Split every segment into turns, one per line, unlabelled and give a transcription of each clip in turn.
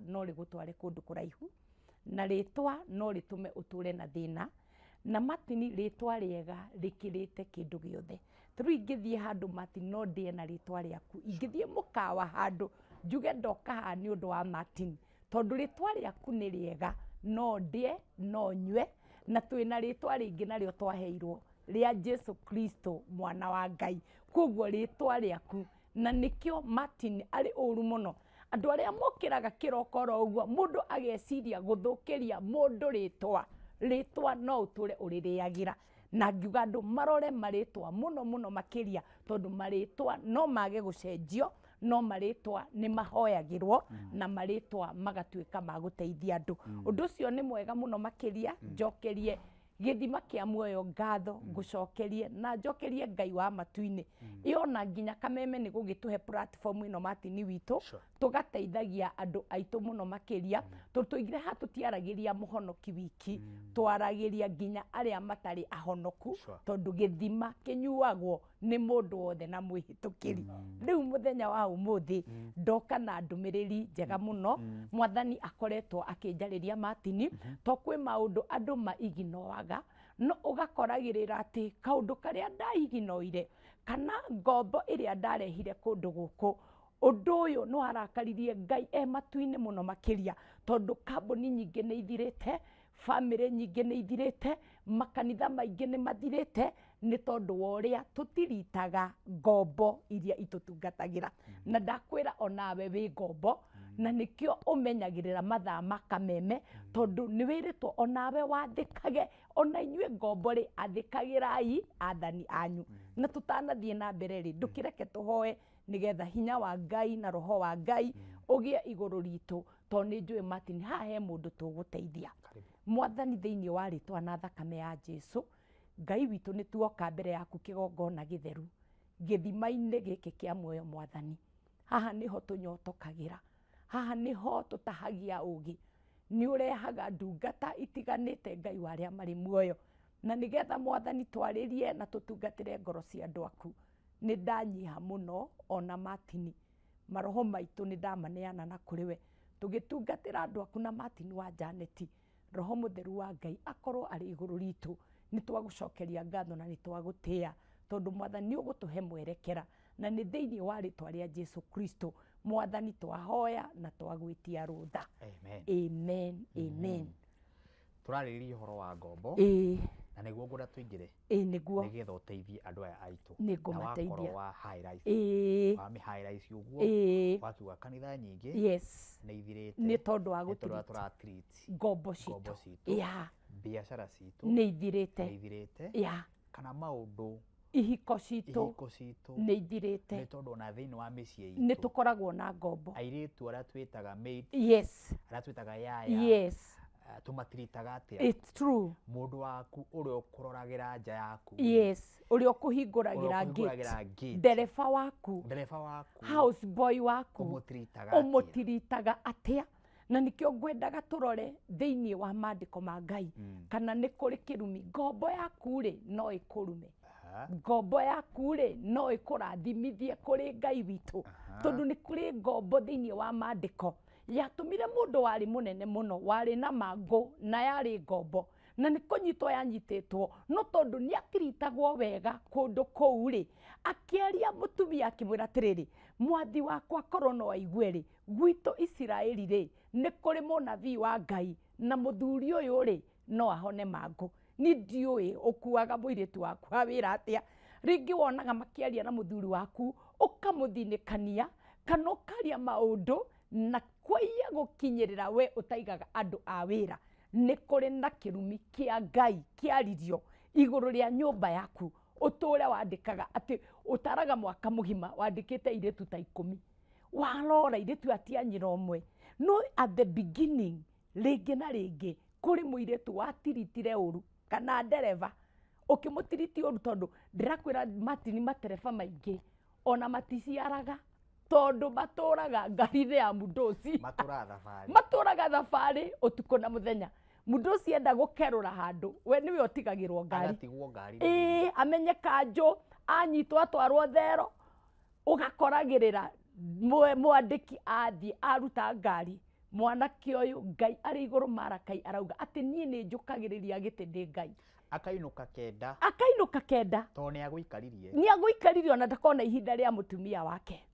no rĩgũtware kũndũ kũraihu, na rĩtwa no rĩtũme ũtũre na thĩna, na Martin rĩtwa rĩega rĩkĩrĩte kĩndũ gĩothe. Ta rĩu ingĩthiĩ handũ Martin no ndĩe na rĩtwa rĩaku, ingĩthiĩ mũkawa handũ njuge ndoka haha nĩ ũndũ wa Martin, tondũ rĩtwa rĩaku nĩ rĩega, no ndĩe no nyue, na twĩna rĩtwa rĩngĩ narĩo twaheirwo rĩa Jesu Kristo mwana wa Ngai. Koguo rĩtwa rĩaku, na nĩkĩo Martin arĩ ũru mũno. Andũ arĩa mokĩraga kĩroko oro ũguo, mũndũ ageciria gũthũkĩria mũndũ rĩtwa, rĩtwa no ũtũre ũrĩrĩagĩra. Na ngiuga andũ marore marĩtwa mũno mũno makĩria, tondũ marĩtwa no mage gũcenjio, no marĩtwa nĩ mahoyagĩrwo na marĩtwa magatuĩka ma gũteithia andũ. Ũndũ ũcio nĩ mwega mũno makĩria, njokerie gĩthima kĩa muoyo ngatho, ngũcokerie na njokerie Ngai wa matu-inĩ. Ĩ ona nginya Kameme nĩ gũgĩtũhe platform ĩno Martin witũ, tũgateithagia andũ aitũ mũno makĩria, tondũ tũigire haha tũtiaragĩria mũhonoki wiki, twaragĩria nginya arĩa matarĩ ahonoku, tondũ gĩthima kĩnyuagwo nĩ mũndũ wothe na mwĩhĩtũkĩri. Rĩu mũthenya wa ũmũthĩ ndoka na ndũmĩrĩri njega mũno. Mwathani akoretwo akĩnjarĩria Martin, to kwĩ maũndũ andũ maiginoaga, no ũgakoragĩrĩra atĩ kaũndũ karĩa ndaiginoire kana ngombo ĩrĩa ndarehire kũndũ gũkũ, ũndũ ũyũ nĩ warakaririe Ngai e matu-inĩ mũno makĩria, tondũ kambuni nyingĩ nĩ ithirĩte, bamĩrĩ nyingĩ nĩ ithirĩte, makanitha maingĩ nĩ mathirĩte, nĩ tondũ wa ũrĩa tũtiritaga ngombo iria itũtungatagĩra. Na ndakwĩra onawe wĩ ngombo, na nĩkĩo ũmenyagĩrĩra mathaa ma Kameme, tondũ nĩ wĩrĩtwo onawe wathĩkage, ona inyuĩ ngombo rĩ, athĩkagĩrai athani anyu. Na tũtanathiĩ na mbere rĩ, ndũkĩreke tũhoe nĩgetha hinya wa Ngai na roho wa Ngai ũgĩe igũrũ ritũ, tondũ nĩ njũĩ Martin haha he mũndũ tũgũteithia. Mwathani, thĩinĩ wa rĩtwa na thakame ya Jesu, Ngai witũ, nĩ tuoka mbere yaku kĩgongona gĩtheru, gĩthima-inĩ gĩkĩ kĩa muoyo. Mwathani, haha nĩho tũnyotokagĩra, haha nĩho tũtahagia ũgĩ. Nĩ ũrehaga ndungata itiganĩte, Ngai wa arĩa marĩ muoyo, na nĩgetha Mwathani twarĩrie na tũtungatĩre ngoro cia andũ aku. Nĩ ndanyiha mũno, ona Martin maroho maitũ nĩ ndamaneana na kũrĩ we, tũgĩtungatĩra andũ aku na Martin wa Janet. Roho Mũtheru wa Ngai akorwo arĩ igũrũ ritũ. Nĩ twagũcokeria ngatho na nĩ twagũtĩĩa, tondũ Mwathani nĩ ũgũtũhe mwerekera, na nĩ thĩinĩ wa rĩtwa rĩa Jesu Kristo Mwathani twahoya na twagwĩtia rũtha.
Amen.
Amen, amen.
Tũrarĩrĩria ũhoro wa ngombo, na nĩguo ngwenda tũingĩre,
Ĩĩ, nĩguo.
nĩgetha ũteithie andũ aya aitũ.
Nĩ
Na
ngũmateithia.
wakorwo wa highlight, wa mĩ highlight ũguo, wakiuga kanitha nyingĩ nĩ ithirĩte
nĩ tondũ wa
nĩ tondũ wa
gũtiriti
tũratreat
ngombo
ngombo
citũ.
Citũ, biacara citũ
nĩ ithirĩte,
nĩ ithirĩte, kana maũndũ,
ihiko citũ
ihiko citũ
nĩ ithirĩte,
nĩ tondũ ona thĩinĩ wa mĩciĩ
nĩ
itũ
tũkoragwo na ngombo.
Airĩtu arĩa twĩtaga maid, arĩa twĩtaga yaya, tũmatiritaga atĩa?
It's true.
Mũndũ waku ũrĩa ũkũroragĩra nja yaku,
Yes, ũrĩa ũkũhingũragĩra
ũrĩa ũkũhingũragĩra
gate,
gate,
ndereba waku,
ndereba waku,
house boy waku,
ũmũtiritaga atĩa?
Ũmũtiritaga atĩa? Na nĩkĩo ngwendaga tũrore thĩinĩ wa maandĩko ma Ngai kana nĩ kũrĩ kĩrumi. Ngombo yaku rĩ, no ĩkũrume. Ngombo yaku rĩ, no ĩkũrathimithie kũrĩ Ngai witũ, tondũ nĩ kũrĩ ngombo thĩinĩ wa maandĩko yatũmire mũndũ warĩ mũnene mũno, warĩ na mangũ, na yarĩ ngombo, na nĩ kũnyitwo yanyitĩtwo, no tondũ nĩ atiritagwo wega kũndũ kũu rĩ, akĩaria mũtumia akĩmwĩra atĩrĩrĩ, "Mwathi wakwa korwo no aigue rĩ, gwitũ Isiraeli rĩ, nĩ kũrĩ mũnabii wa Ngai, na mũthuri ũyũ rĩ, no ahone mangũ." Ni ndiũĩ ũkuaga mũirĩtu waku wa wĩra atĩa. Rĩngĩ wonaga makĩaria na mũthuri waku, ũkamũthinĩkania kana ũkaria maũndũ na kwaiya gũkinyĩrĩra we ũtaigaga andũ a wĩra. Nĩ kũrĩ na kĩrumi kĩa Ngai kĩaririo igũrũ rĩa nyũmba yaku, ũtũre wandĩkaga atĩ ũtaraga mwaka mũgima wandĩkĩte airĩtu ta 10. Warora airĩtu aya ti a nyina ũmwe, no at the beginning rĩngĩ na rĩngĩ kũrĩ mũirĩtu watiritire ũru kana ndereba ũkĩmũtiriti ũru, tondũ ndĩrakwĩra Martin, matereba maingĩ ona maticiaraga tondũ matũraga ngari-inĩ ya mũndũci.
Matũraga thabarĩ.
Matũraga thabarĩ ũtukũ na mũthenya. Mũndũ ũcio enda gũkerũra handũ, we nĩwe ũtigagĩrwo ngari.
Agatigwo ngari.
Ĩĩ, amenye kanjũ anyitwo atwarwo thero. Ũgakoragĩrĩra mwandĩki athiĩ aruta ngari. Mwanake ũyũ Ngai arĩ igũrũ Marakai arauga atĩ niĩ nĩ njũkagĩrĩria gĩtĩ ndĩ Ngai.
Akainũka kenda.
Akainũka kenda.
Tondũ nĩ agũikaririe.
Nĩ agũikaririe ona ndakona ihinda rĩa mũtumia wake.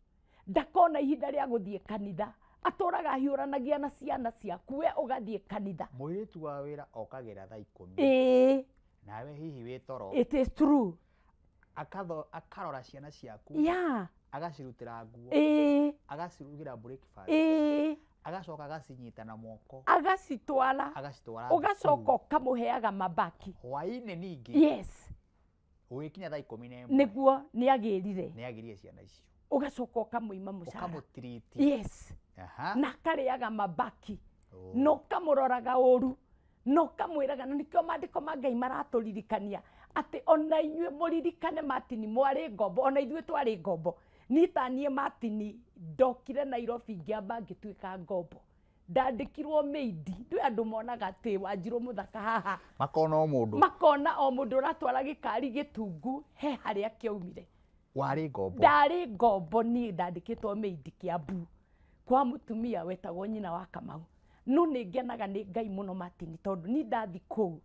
Ndakona ihinda rĩa gũthiĩ kanitha. Atũraga ahiũranagia na ciana ciaku we ũgathiĩ kanitha.
Mũirĩtu wa wĩra okagĩra thaa 10.
Ĩĩ.
Nawe hihi wĩ toro.
It is true.
Akarora ciana ciaku.
Yeah.
Agacirutĩra nguo.
Ĩĩ.
Agacirugĩra breakfast.
Ĩĩ.
Agacoka agacinyita na moko.
Agacitwara.
Agacitwara.
Ũgacoka ũkamũheaga mabaki.
Hwaĩ-inĩ ningĩ.
Yes.
Ũgĩkinya thaa 11.
Nĩguo nĩagĩrire.
Nĩagĩrire ciana icio.
Ũgacoka ũkamũima mũcara.
Ũkamũtiriti.
Yes.
Aha.
Na akarĩaga mabaki.
Oh.
Na ũkamũroraga ũru. Na ũkamwĩraga, na nĩkĩo maandĩko ma Ngai maratũririkania atĩ ona inyuĩ mũririkane Martin mwarĩ ngombo, ona ithuĩ twarĩ ngombo. Niĩ ta niĩ Martin ndokire Nairobi ngĩamba ngĩtuĩka ngombo. Ndandĩkirwo maid. Ndũĩ andũ monaga atĩ Wanjirũ mũthaka haha.
Makona o mũndũ.
Makona o mũndũ ũratwara gĩkari gĩtungu he harĩa kĩaumire.
Warĩ ngombo.
Ndarĩ ngombo niĩ ndandĩkĩtwo maid Kiambu kwa mũtumia wetagwo nyina wa Kamau. No nĩ ngenaga nĩ Ngai mũno Martin tondũ niĩ ndathi kũu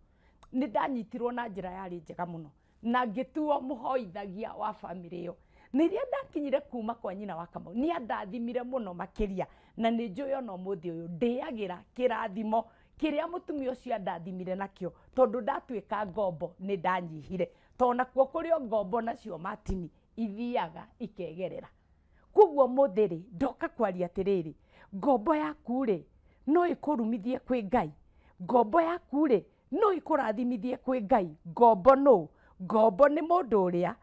nĩ ndanyitirwo na njĩra yarĩ njega mũno na ngĩtuo mũhoithagia wa bamĩrĩ ĩyo. Na rĩrĩa ndakinyire kuma kwa nyina wa Kamau nĩ andathimire mũno makĩria na nĩ njũĩ ona ũmũthĩ ũyũ ndĩagĩra kĩrathimo kĩrĩa mũtumia ũcio andathimire nakĩo tondũ ndatuĩka ngombo nĩ ndanyihire tondũ nakuo kũrĩ o ngombo nacio Martin ithiaga ikegerera. Koguo mũthĩ rĩ ndoka kwaria atĩrĩrĩ, ngombo yaku rĩ no ĩkũrumithie kwĩ Ngai, ngombo yaku rĩ no ĩkũrathimithie kwĩ Ngai. Ngombo nũ? Ngombo nĩ mũndũ ũrĩa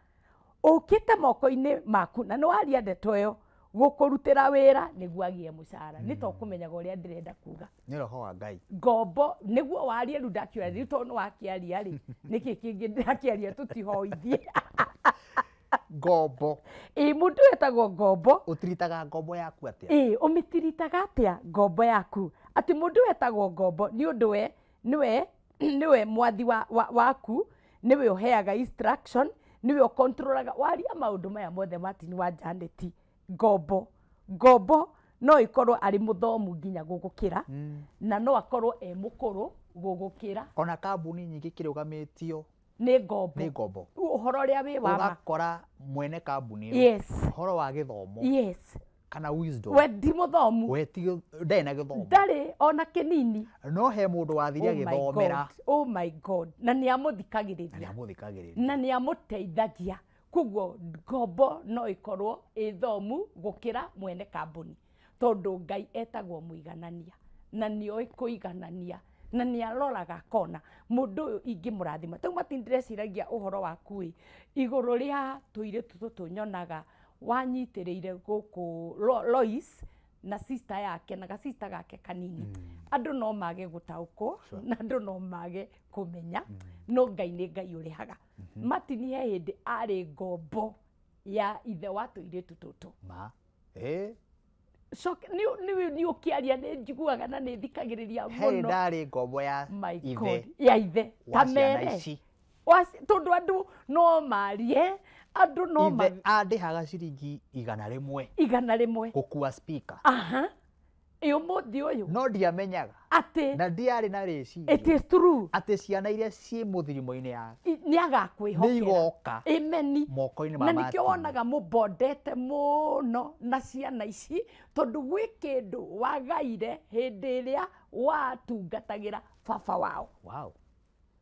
ũkĩte moko-inĩ maku na nĩ waria ndeto ĩyo gũkũrutĩra wĩra nĩguo agĩe mũcara. Nĩ to kũmenyaga ũrĩa ndĩrenda kuga.
Nĩ roho wa Ngai.
Ngombo nĩguo warie rĩu ndakĩũria rĩu tondũ nĩ wakĩaria rĩ nĩkĩ kĩngĩ ndĩrakĩaria tũtihoithie.
Ngombo.
Ĩ mũndũ wetagwo ngombo.
Ũtiritaga ngombo yaku atĩa?
Ĩ ũmĩtiritaga atĩa ngombo yaku? Atĩ mũndũ wetagwo ngombo nĩ ũndũ we nĩwe mwathi waku, nĩwe ũheaga instruction, nĩwe ũkontrolaga. Waria maũndũ maya mothe Martin wa Janet. Ngombo. Ngombo no ĩkorwo arĩ mũthomu nginya gũgũkĩra na no akorwo e mũkũrũ gũgũkĩra.
Ona kambuni nyingĩ kĩrũgamĩtio
nĩ ngombo.
Nĩ ngombo.
Ũhoro ũrĩa wĩ wa ma.
Ũgakora mwene kambuni ĩyo.
Yes.
Ũhoro wa gĩthomo.
Yes.
Kana wisdom.
We ti mũthomu.
We ti ndarĩ na gĩthomo.
Ndarĩ ona kĩnini.
No he mũndũ wathire agĩthomera.
Oh my God. Na nĩ amũthikagĩrĩria.
Na nĩ amũthikagĩrĩria.
Na nĩ amũteithagia. Koguo ngombo no ĩkorwo ĩ thomu gũkĩra mwene kambuni. Tondũ Ngai etagwo mũiganania. Na nĩoĩ kũiganania. Na nĩ aroraga akona mũndũ ũyũ ingĩmũrathima. Tau Martin ndĩreciragia ũhoro waku ĩ igũrũ rĩa tũirĩtu tũtũ nyonaga wanyitĩrĩire gũkũ Lois na sister yake na gasista gake kanini. Andũ no mage gũtaũkwo na andũ no mage kũmenya no Ngai nĩ Ngai ũrĩhaga. Martin he hĩndĩ arĩ ngombo ya ithe wa tũirĩtu tũtũ.
Ma. Eh.
Nĩ ũkĩaria nĩ njiguaga na nĩ thikagĩrĩria mũno.
He ndarĩ ngombo ya ithe.
Ya ithe. Ta mere. Tondũ andũ no marie, andũ no
ithe andĩhaga ciringi 100.
100.
Gũkua speaker.
Aha. Ĩ ũmũthĩ ũyũ.
No ndiamenyaga.
Atĩ.
Na ndiarĩ na rĩciria.
It is true.
Atĩ ciana iria ciĩ mũthirimo-inĩ ya.
Nĩ agakwĩhokera.
Nĩ igoka.
Ameni.
Moko-inĩ ma
Na
Martin.
nĩkĩo wonaga mũbondete mũno na ciana ici tondũ gwĩ kĩndũ wagaire hĩndĩ ĩrĩa watungatagĩra baba wao.
Wow.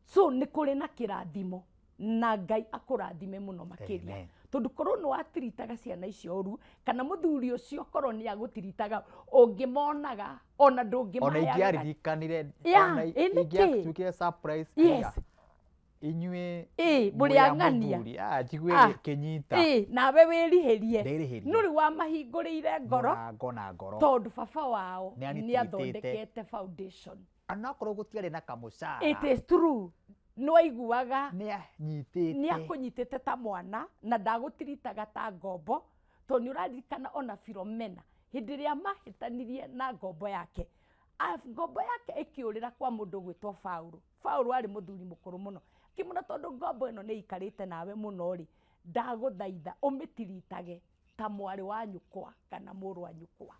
So nĩ kũrĩ na kĩrathimo na Ngai akũrathime mũno makĩria. Tondũ korwo nĩ watiritaga ciana icio ũru kana mũthuri ũcio korwo nĩ agũtiritaga ũngĩmonaga ona ndũngĩmaheaga.
Ona ingĩaririkanire ona ingĩatuĩkire surprise.
Yes.
Inyuĩ
mũrĩ ang'ania.
Njigue kĩnyita.
Nawe wĩrihĩrie. No rĩu wamahingũrĩire ngoro.
Mũrango na ngoro.
Tondũ baba wao nĩ athondekete foundation.
Anakorwo gũtiarĩ na kamũcara.
It is true. Nĩ waiguaga
nĩ anyitĩte.
Nĩ akũnyitĩte ta mwana na ndagũtiritaga ta ngombo tondũ nĩ ũraririkana ona Philomena hĩndĩ ĩrĩa mahĩtanirie na ngombo yake. Ngombo yake ĩkĩũrĩra kwa mũndũ ũgwĩtwo Paũlũ. Paũlũ arĩ mũthuri mũkũrũ mũno. Akĩmwĩra tondũ ngombo ĩno nĩ ĩikarĩte nawe mũno rĩ, ndagũthaitha ũmĩtiritage ta mwarĩ wa nyũkwa kana mũrũ wa nyũkwa.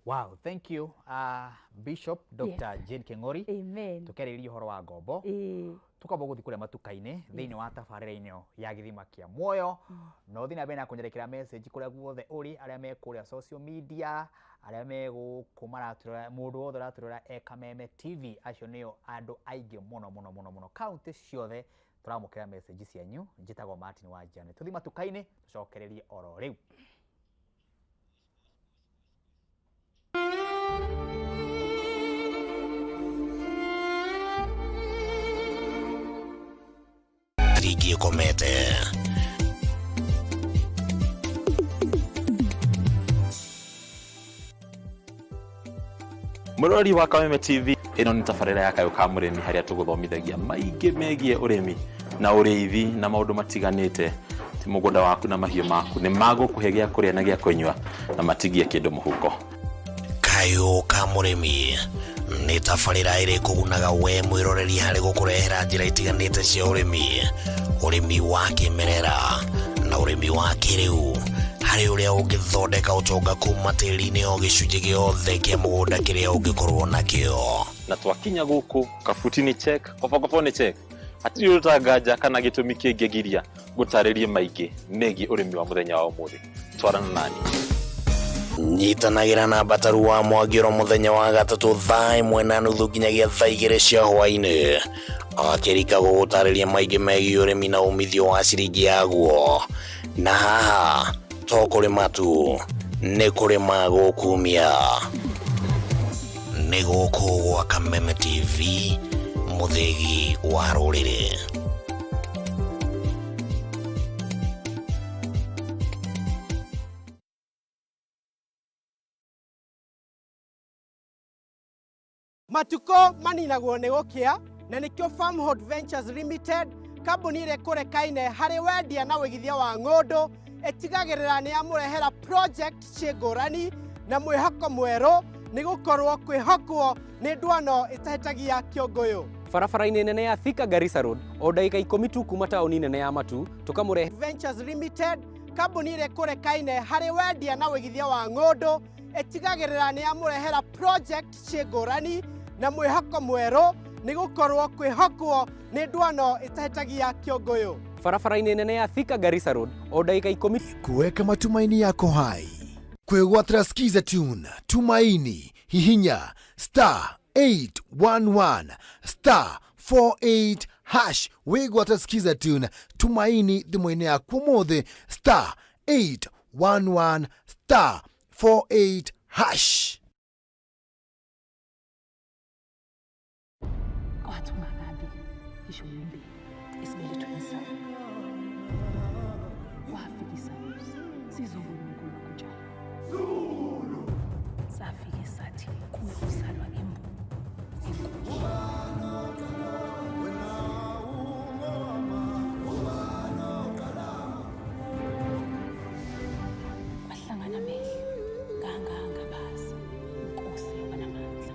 Wow, thank you, Bishop Dr. Jane King'ori.
Amen.
Tũkĩarĩrĩria ũhoro wa ngombo.
Ĩĩ.
Tukamba gũthiĩ kũrĩa matuka-inĩ thĩinĩ wa tabarĩra ĩno ya Gĩthima kĩa Muoyo. Na ũthiĩ na mbere na kũnyandĩkĩra message kũrĩa guothe ũrĩ, arĩa me kũrĩa social media, arĩa me gũkũ maratũrora, mũndũ wothe ũratũrora e Kameme TV, acio nĩo andũ aingĩ mũno mũno mũno mũno. Kaunti ciothe tũramũkĩra message cianyu. Njĩtagwo Martin wa Njane. Tũthiĩ matuka-inĩ tũcokererie oro rĩu.
Ciringi ĩkomete.
Mũrori wa Kameme TV, ĩno nĩ tabarĩra ya Kayũ ka Mũrĩmi harĩa tũgũthomithagia maingĩ megiĩ ũrĩmi na ũrĩithi na maũndũ matiganĩte. Ti mũgũnda waku na mahiũ maku nĩ magũkũhe gĩa kũrĩa na gĩa kũnyua na matigie kĩndũ mũhuko.
Kayũ ka Mũrĩmi nĩ tabarĩra ĩrĩ kũgunaga we mwĩroreri harĩ gũkũrehera njĩra itiganĩte cia ũrĩmi, ũrĩmi wa kĩmerera na ũrĩmi wa kĩrĩu, harĩ ũrĩa ũngĩthondeka ũtonga kuma tĩri-inĩ o gĩcunjĩ gĩothe kĩa mũgũnda kĩrĩa ũngĩkorwo nakĩo.
Na twakinya gũkũ kabuti nĩ check, kobokobo nĩ check, hatirĩ ũrutanganja kana gĩtũmi kĩngĩgiria gũtarĩrie maingĩ megiĩ ũrĩmi wa mũthenya wa ũmũthĩ. Twarana nani.
Nyitanagĩra na Mbataru wa Mwangĩro mũthenya wa gatatũ thaa 1:30 nginyagia thaa 2 cia hwaĩ-inĩ, akĩrika gũgũtarĩria maingĩ megiĩ ũrĩmi na umithio wa ciringi yaguo. Na haha to kũrĩma tu, nĩ kũrĩma gũkumia. Nĩ gũkũ gwa Kameme TV, mũthĩgi wa rũrĩrĩ.
Matuko maninagwo nĩ gũkĩa, na nĩkĩo Farmhold Ventures Limited, kambuni ĩrĩa ĩkũrekaine harĩ wendia na wĩigithia wa ng'ũndũ, ĩtigagĩrĩra nĩ yamũrehera project ciĩ ngũrani na mwĩhoko mwerũ, nĩ gũkorwo kwĩhokwo nĩ ndwano ĩtahĩtagia kĩũngũyũ.
Barabara-inĩ nene ya Thika Garissa Road, o ndagĩka 10 tu kuma taũni nene ya Matu, tũkamũrehe
Ventures Limited, kambuni ĩrĩa ĩkũrekaine harĩ wendia na wĩigithia wa ng'ũndũ, ĩtigagĩrĩra nĩ yamũrehera project ciĩ ngũrani na mwĩhoko mwerũ, nĩ gũkorwo kwĩhokwo nĩ ndwano ĩtahĩtagia kĩũngũyũ.
Barabara-inĩ nene ya Thika Garissa Road, o ndagĩka 10.
Kuweka matumaini yako hai. Kwĩgwatĩra Skiza Tune, Tumaini, hihinya star 811 star 48 hash wĩgwatĩra Skiza Tune, Tumaini thimũ-inĩ yaku ũmũthĩ, star 811 star 48 hash.
Wathi ungakabi ngisho ummbili esibelethweni sakho, wafika isalusi sizobona uNkulunkulu kunjani. Safike sathi kuzalwa imbulu enkulu. Kwahlangana amehlo ngangangabazi inkosi yobanamandla.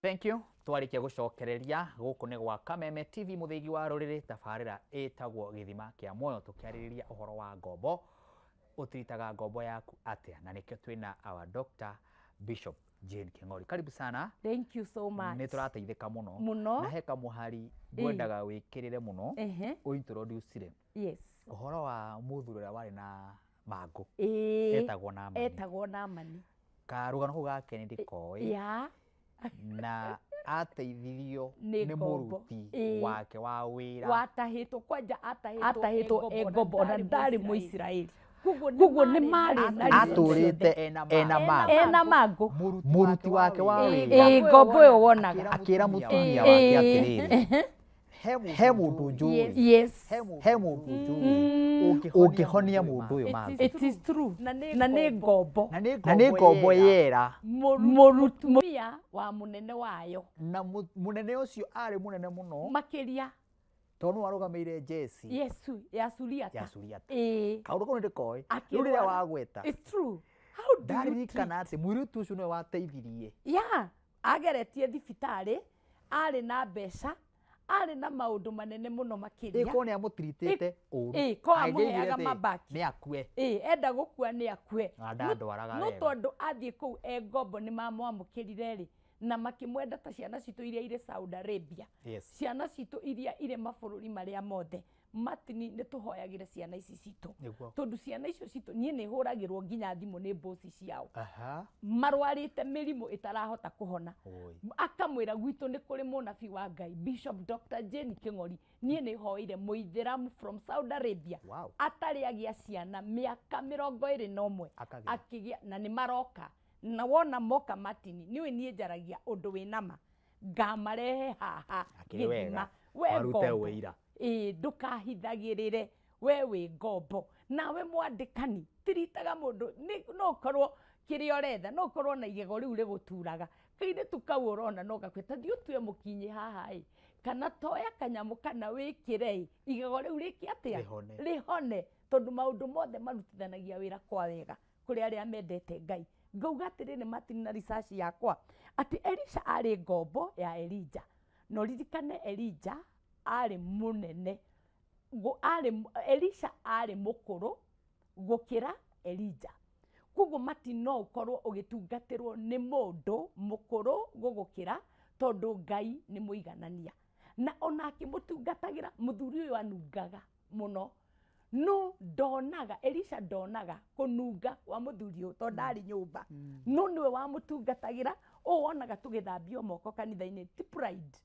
Thank you. Twarikia gũcokereria gũkũ nĩ gwa Kameme TV, mũthĩgi wa rũrĩrĩ, tabarĩra ĩtagwo Gĩthima kĩa Muoyo, tũkĩarĩrĩria ũhoro wa ngombo, ũtiritaga ngombo yaku atĩa, na nĩkĩo twĩna our Dr. Bishop Jane King'ori. Karibu sana.
Thank you so much.
Nĩ tũrateithĩka mũno.
Mũno.
Na he kamũhari ngwendaga wĩkĩrĩre mũno. Ũintroduce-ire.
Yes.
Ũhoro wa mũthuri ũrĩa warĩ na mangũ. Etagwo Naamani.
Etagwo Naamani.
Karũgano kau gake nĩ ndĩkoĩ. Na ateithirio
Nĩ
nĩ
ngombo.
mũruti
Ĩĩ.
wake wa wĩra.
Watahĩtwo kwanja, atahĩtwo
Atahĩtwo
e
e
ngombo
ngombo
ona
ona
ndarĩ
ndarĩ
Mũisiraeli. Koguo nĩ marĩ na
Atũrĩte ena mangũ.
Ena mangũ.
Mũruti wake wa wĩra.
Ĩĩ, ngombo ĩyo wonaga.
Akĩra mũtumia wake atĩrĩrĩ, he mũndũ njũĩ.
Yes.
He mũndũ njũĩ ũngĩhonia mũndũ ũyũ mangũ.
It is true. Na nĩ ngombo.
Na nĩ ngombo yera.
Mũrutumia wa mũnene wayo.
Na mũnene ũcio arĩ mũnene mũno.
Makĩria.
Tondũ nĩwe warũgamĩrĩire jeci.
Yesu, ya Suriata.
Ya Suriata.
Ĩĩ.
Kaũndũ kau nĩ ndĩkoĩ.
Akĩrwara.
Rĩu rĩrĩa wagweta.
It's true. How do you
Ndaririkana atĩ mũirĩtu ũcio nĩwe wateithirie.
Yeah. Ageretie thibitarĩ, arĩ na mbeca, arĩ na maũndũ manene mũno makĩria.
Ĩ, ko nĩ amũtiritĩte ũru.
Ĩ, ko
Angĩaigire
amũheaga
atĩ
mabaki.
Nĩ akue.
Ĩ, enda gũkua nĩ akue.
Na ndandwaraga
No
wega.
tondũ athiĩ kũu e ngombo nĩ mamwamũkĩrire rĩ, na makĩmwenda ta ciana citũ iria irĩ Saudi Arabia. Ciana citũ iria irĩ mabũrũri marĩa mothe. Martin, nĩ tũhoyagĩre ciana ici citũ. Tondũ ciana icio citũ, niĩ nĩ hũragĩrwo nginya thimũ nĩ mbosi ciao. Marwarĩte mĩrimũ ĩtarahota kũhona. Akamwĩra gwitũ nĩ kũrĩ mũnabii wa Ngai, Bishop Dr. Jane Kĩng'ori. Niĩ nĩ hoire mũithĩramu from Saudi Arabia. Atarĩ agĩa ciana mĩaka 21.
Akagĩa.
Akĩgĩa, na nĩ maroka. Na wona moka Martin, nĩũĩ niĩ njaragia ũndũ wĩna ma. Ngamarehe haha
Akĩrĩ wega.
gĩthima. We
Marute
ngombo.
ũira.
Ĩ, ndũkahithagĩrĩre we wĩ ngombo. Nawe mwandĩkani, tiritaga mũndũ, no ũkorwo kĩrĩa ũretha, no ũkorwo na igego rĩu rĩgũturaga. Kairĩtu kau ũrona no gakue, ta thiĩ ũtue mũkinyĩ haha ĩ, kana toya kanyamũ kana wĩkĩre ĩ, igego rĩu rĩke atĩa?
Rĩhone.
Rĩhone, tondũ maũndũ mothe marutithanagia wĩra kwa wega kũrĩ arĩa mendete Ngai. Ngauga atĩrĩrĩ Martin na research yakwa, atĩ Elisha arĩ ngombo ya Elijah. Na ũririkane Elijah arĩ mũnene. Elisha arĩ mũkũrũ gũkĩra Elijah. Koguo Martin no ũkorwo ũgĩtungatĩrwo nĩ mũndũ mũkũrũ gũgũkĩra tondũ Ngai nĩ mũiganania. Na ona akĩmũtungatagĩra, mũthuri ũyũ anungaga mũno. No ndonaga, Elisha ndonaga kũnunga kwa mũthuri ũyũ tondũ ndarĩ nyũmba. No nĩwe wamũtungatagĩra, ũũ wonaga tũgĩthambio moko kanitha-inĩ ti pride.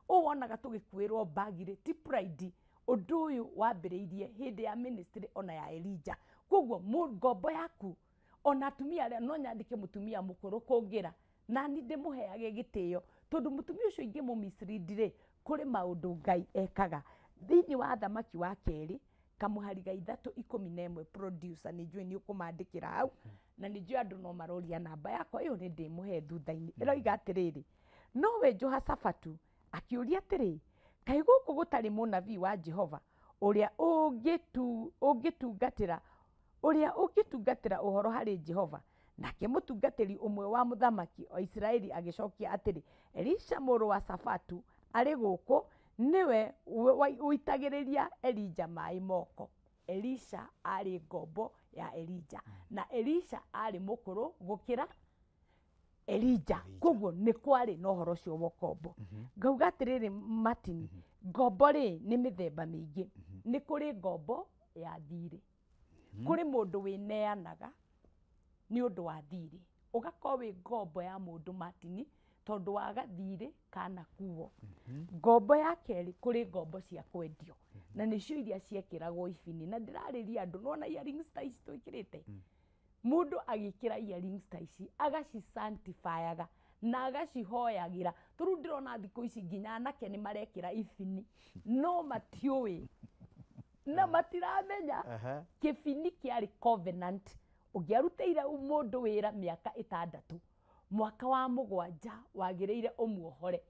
Ũũ wonaga tũgĩkuĩrwo bagi rĩ, ti pride. Ũndũ ũyũ wambĩrĩirie hĩndĩ ya ministry ona ya Elijah. Koguo ngombo yaku, ona atumia arĩa no nyandĩke mũtumia mũkũrũ kũngĩra, na niĩ ndĩmũheage gĩtĩo, tondũ mũtumia ũcio ingĩmũ mislead rĩ, kũrĩ maũndũ Ngai ekaga. Thĩinĩ wa Thamaki wa kerĩ, kamũhari ga ithatũ ikũmi na ĩmwe, producer nĩ njũĩ nĩ ũkũmandĩkĩra hau, na nĩ njũĩ andũ no maroria namba yakwa ĩyo nĩ ndĩmũhe thutha-inĩ. Ĩroiga atĩrĩrĩ, nowe Jehoshafatu akĩũria atĩrĩ, kaĩ gũkũ gũtarĩ mũnabii wa Jehova ũrĩa ũngĩtungatĩra, ũrĩa ũngĩtungatĩra ũhoro harĩ Jehova? Nake mũtungatĩri ũmwe wa mũthamaki wa Isiraeli agĩcokia atĩrĩ, Elisha mũrũ wa Safatu arĩ gũkũ, nĩwe ũitagĩrĩria Elijah maĩ moko. Elisha arĩ ngombo ya Elijah, na Elisha arĩ mũkũrũ gũkĩra Elijah. Koguo nĩ kwarĩ na ũhoro ũcio wa ũkombo. Ngauga atĩrĩrĩ Martin, ngombo rĩ nĩ mĩthemba mĩingĩ. Nĩ kũrĩ ngombo ya thirĩ. Kũrĩ mũndũ wĩneanaga nĩ ũndũ wa thirĩ. Ũgakorwo wĩ ngombo ya mũndũ Martin tondũ waga thirĩ kana kuo. Ngombo ya kerĩ, kũrĩ ngombo cia kwendio. Na nĩcio iria ciekĩragwo ibini. Na ndĩrarĩria andũ, nĩwona earrings ta ici twĩkĩrĩte? Mũndũ agĩkĩra earrings ta ici, agacisanctifyaga na agacihoyagĩra. Tondũ ndĩrona thikũ ici nginya anake nĩ marekĩra ibini, no matiũĩ na matiramenya kĩbini kĩarĩ covenant. Ũngĩarutĩire mũndũ wĩra mĩaka 6, mwaka wa 7 wagĩrĩire ũmuohore.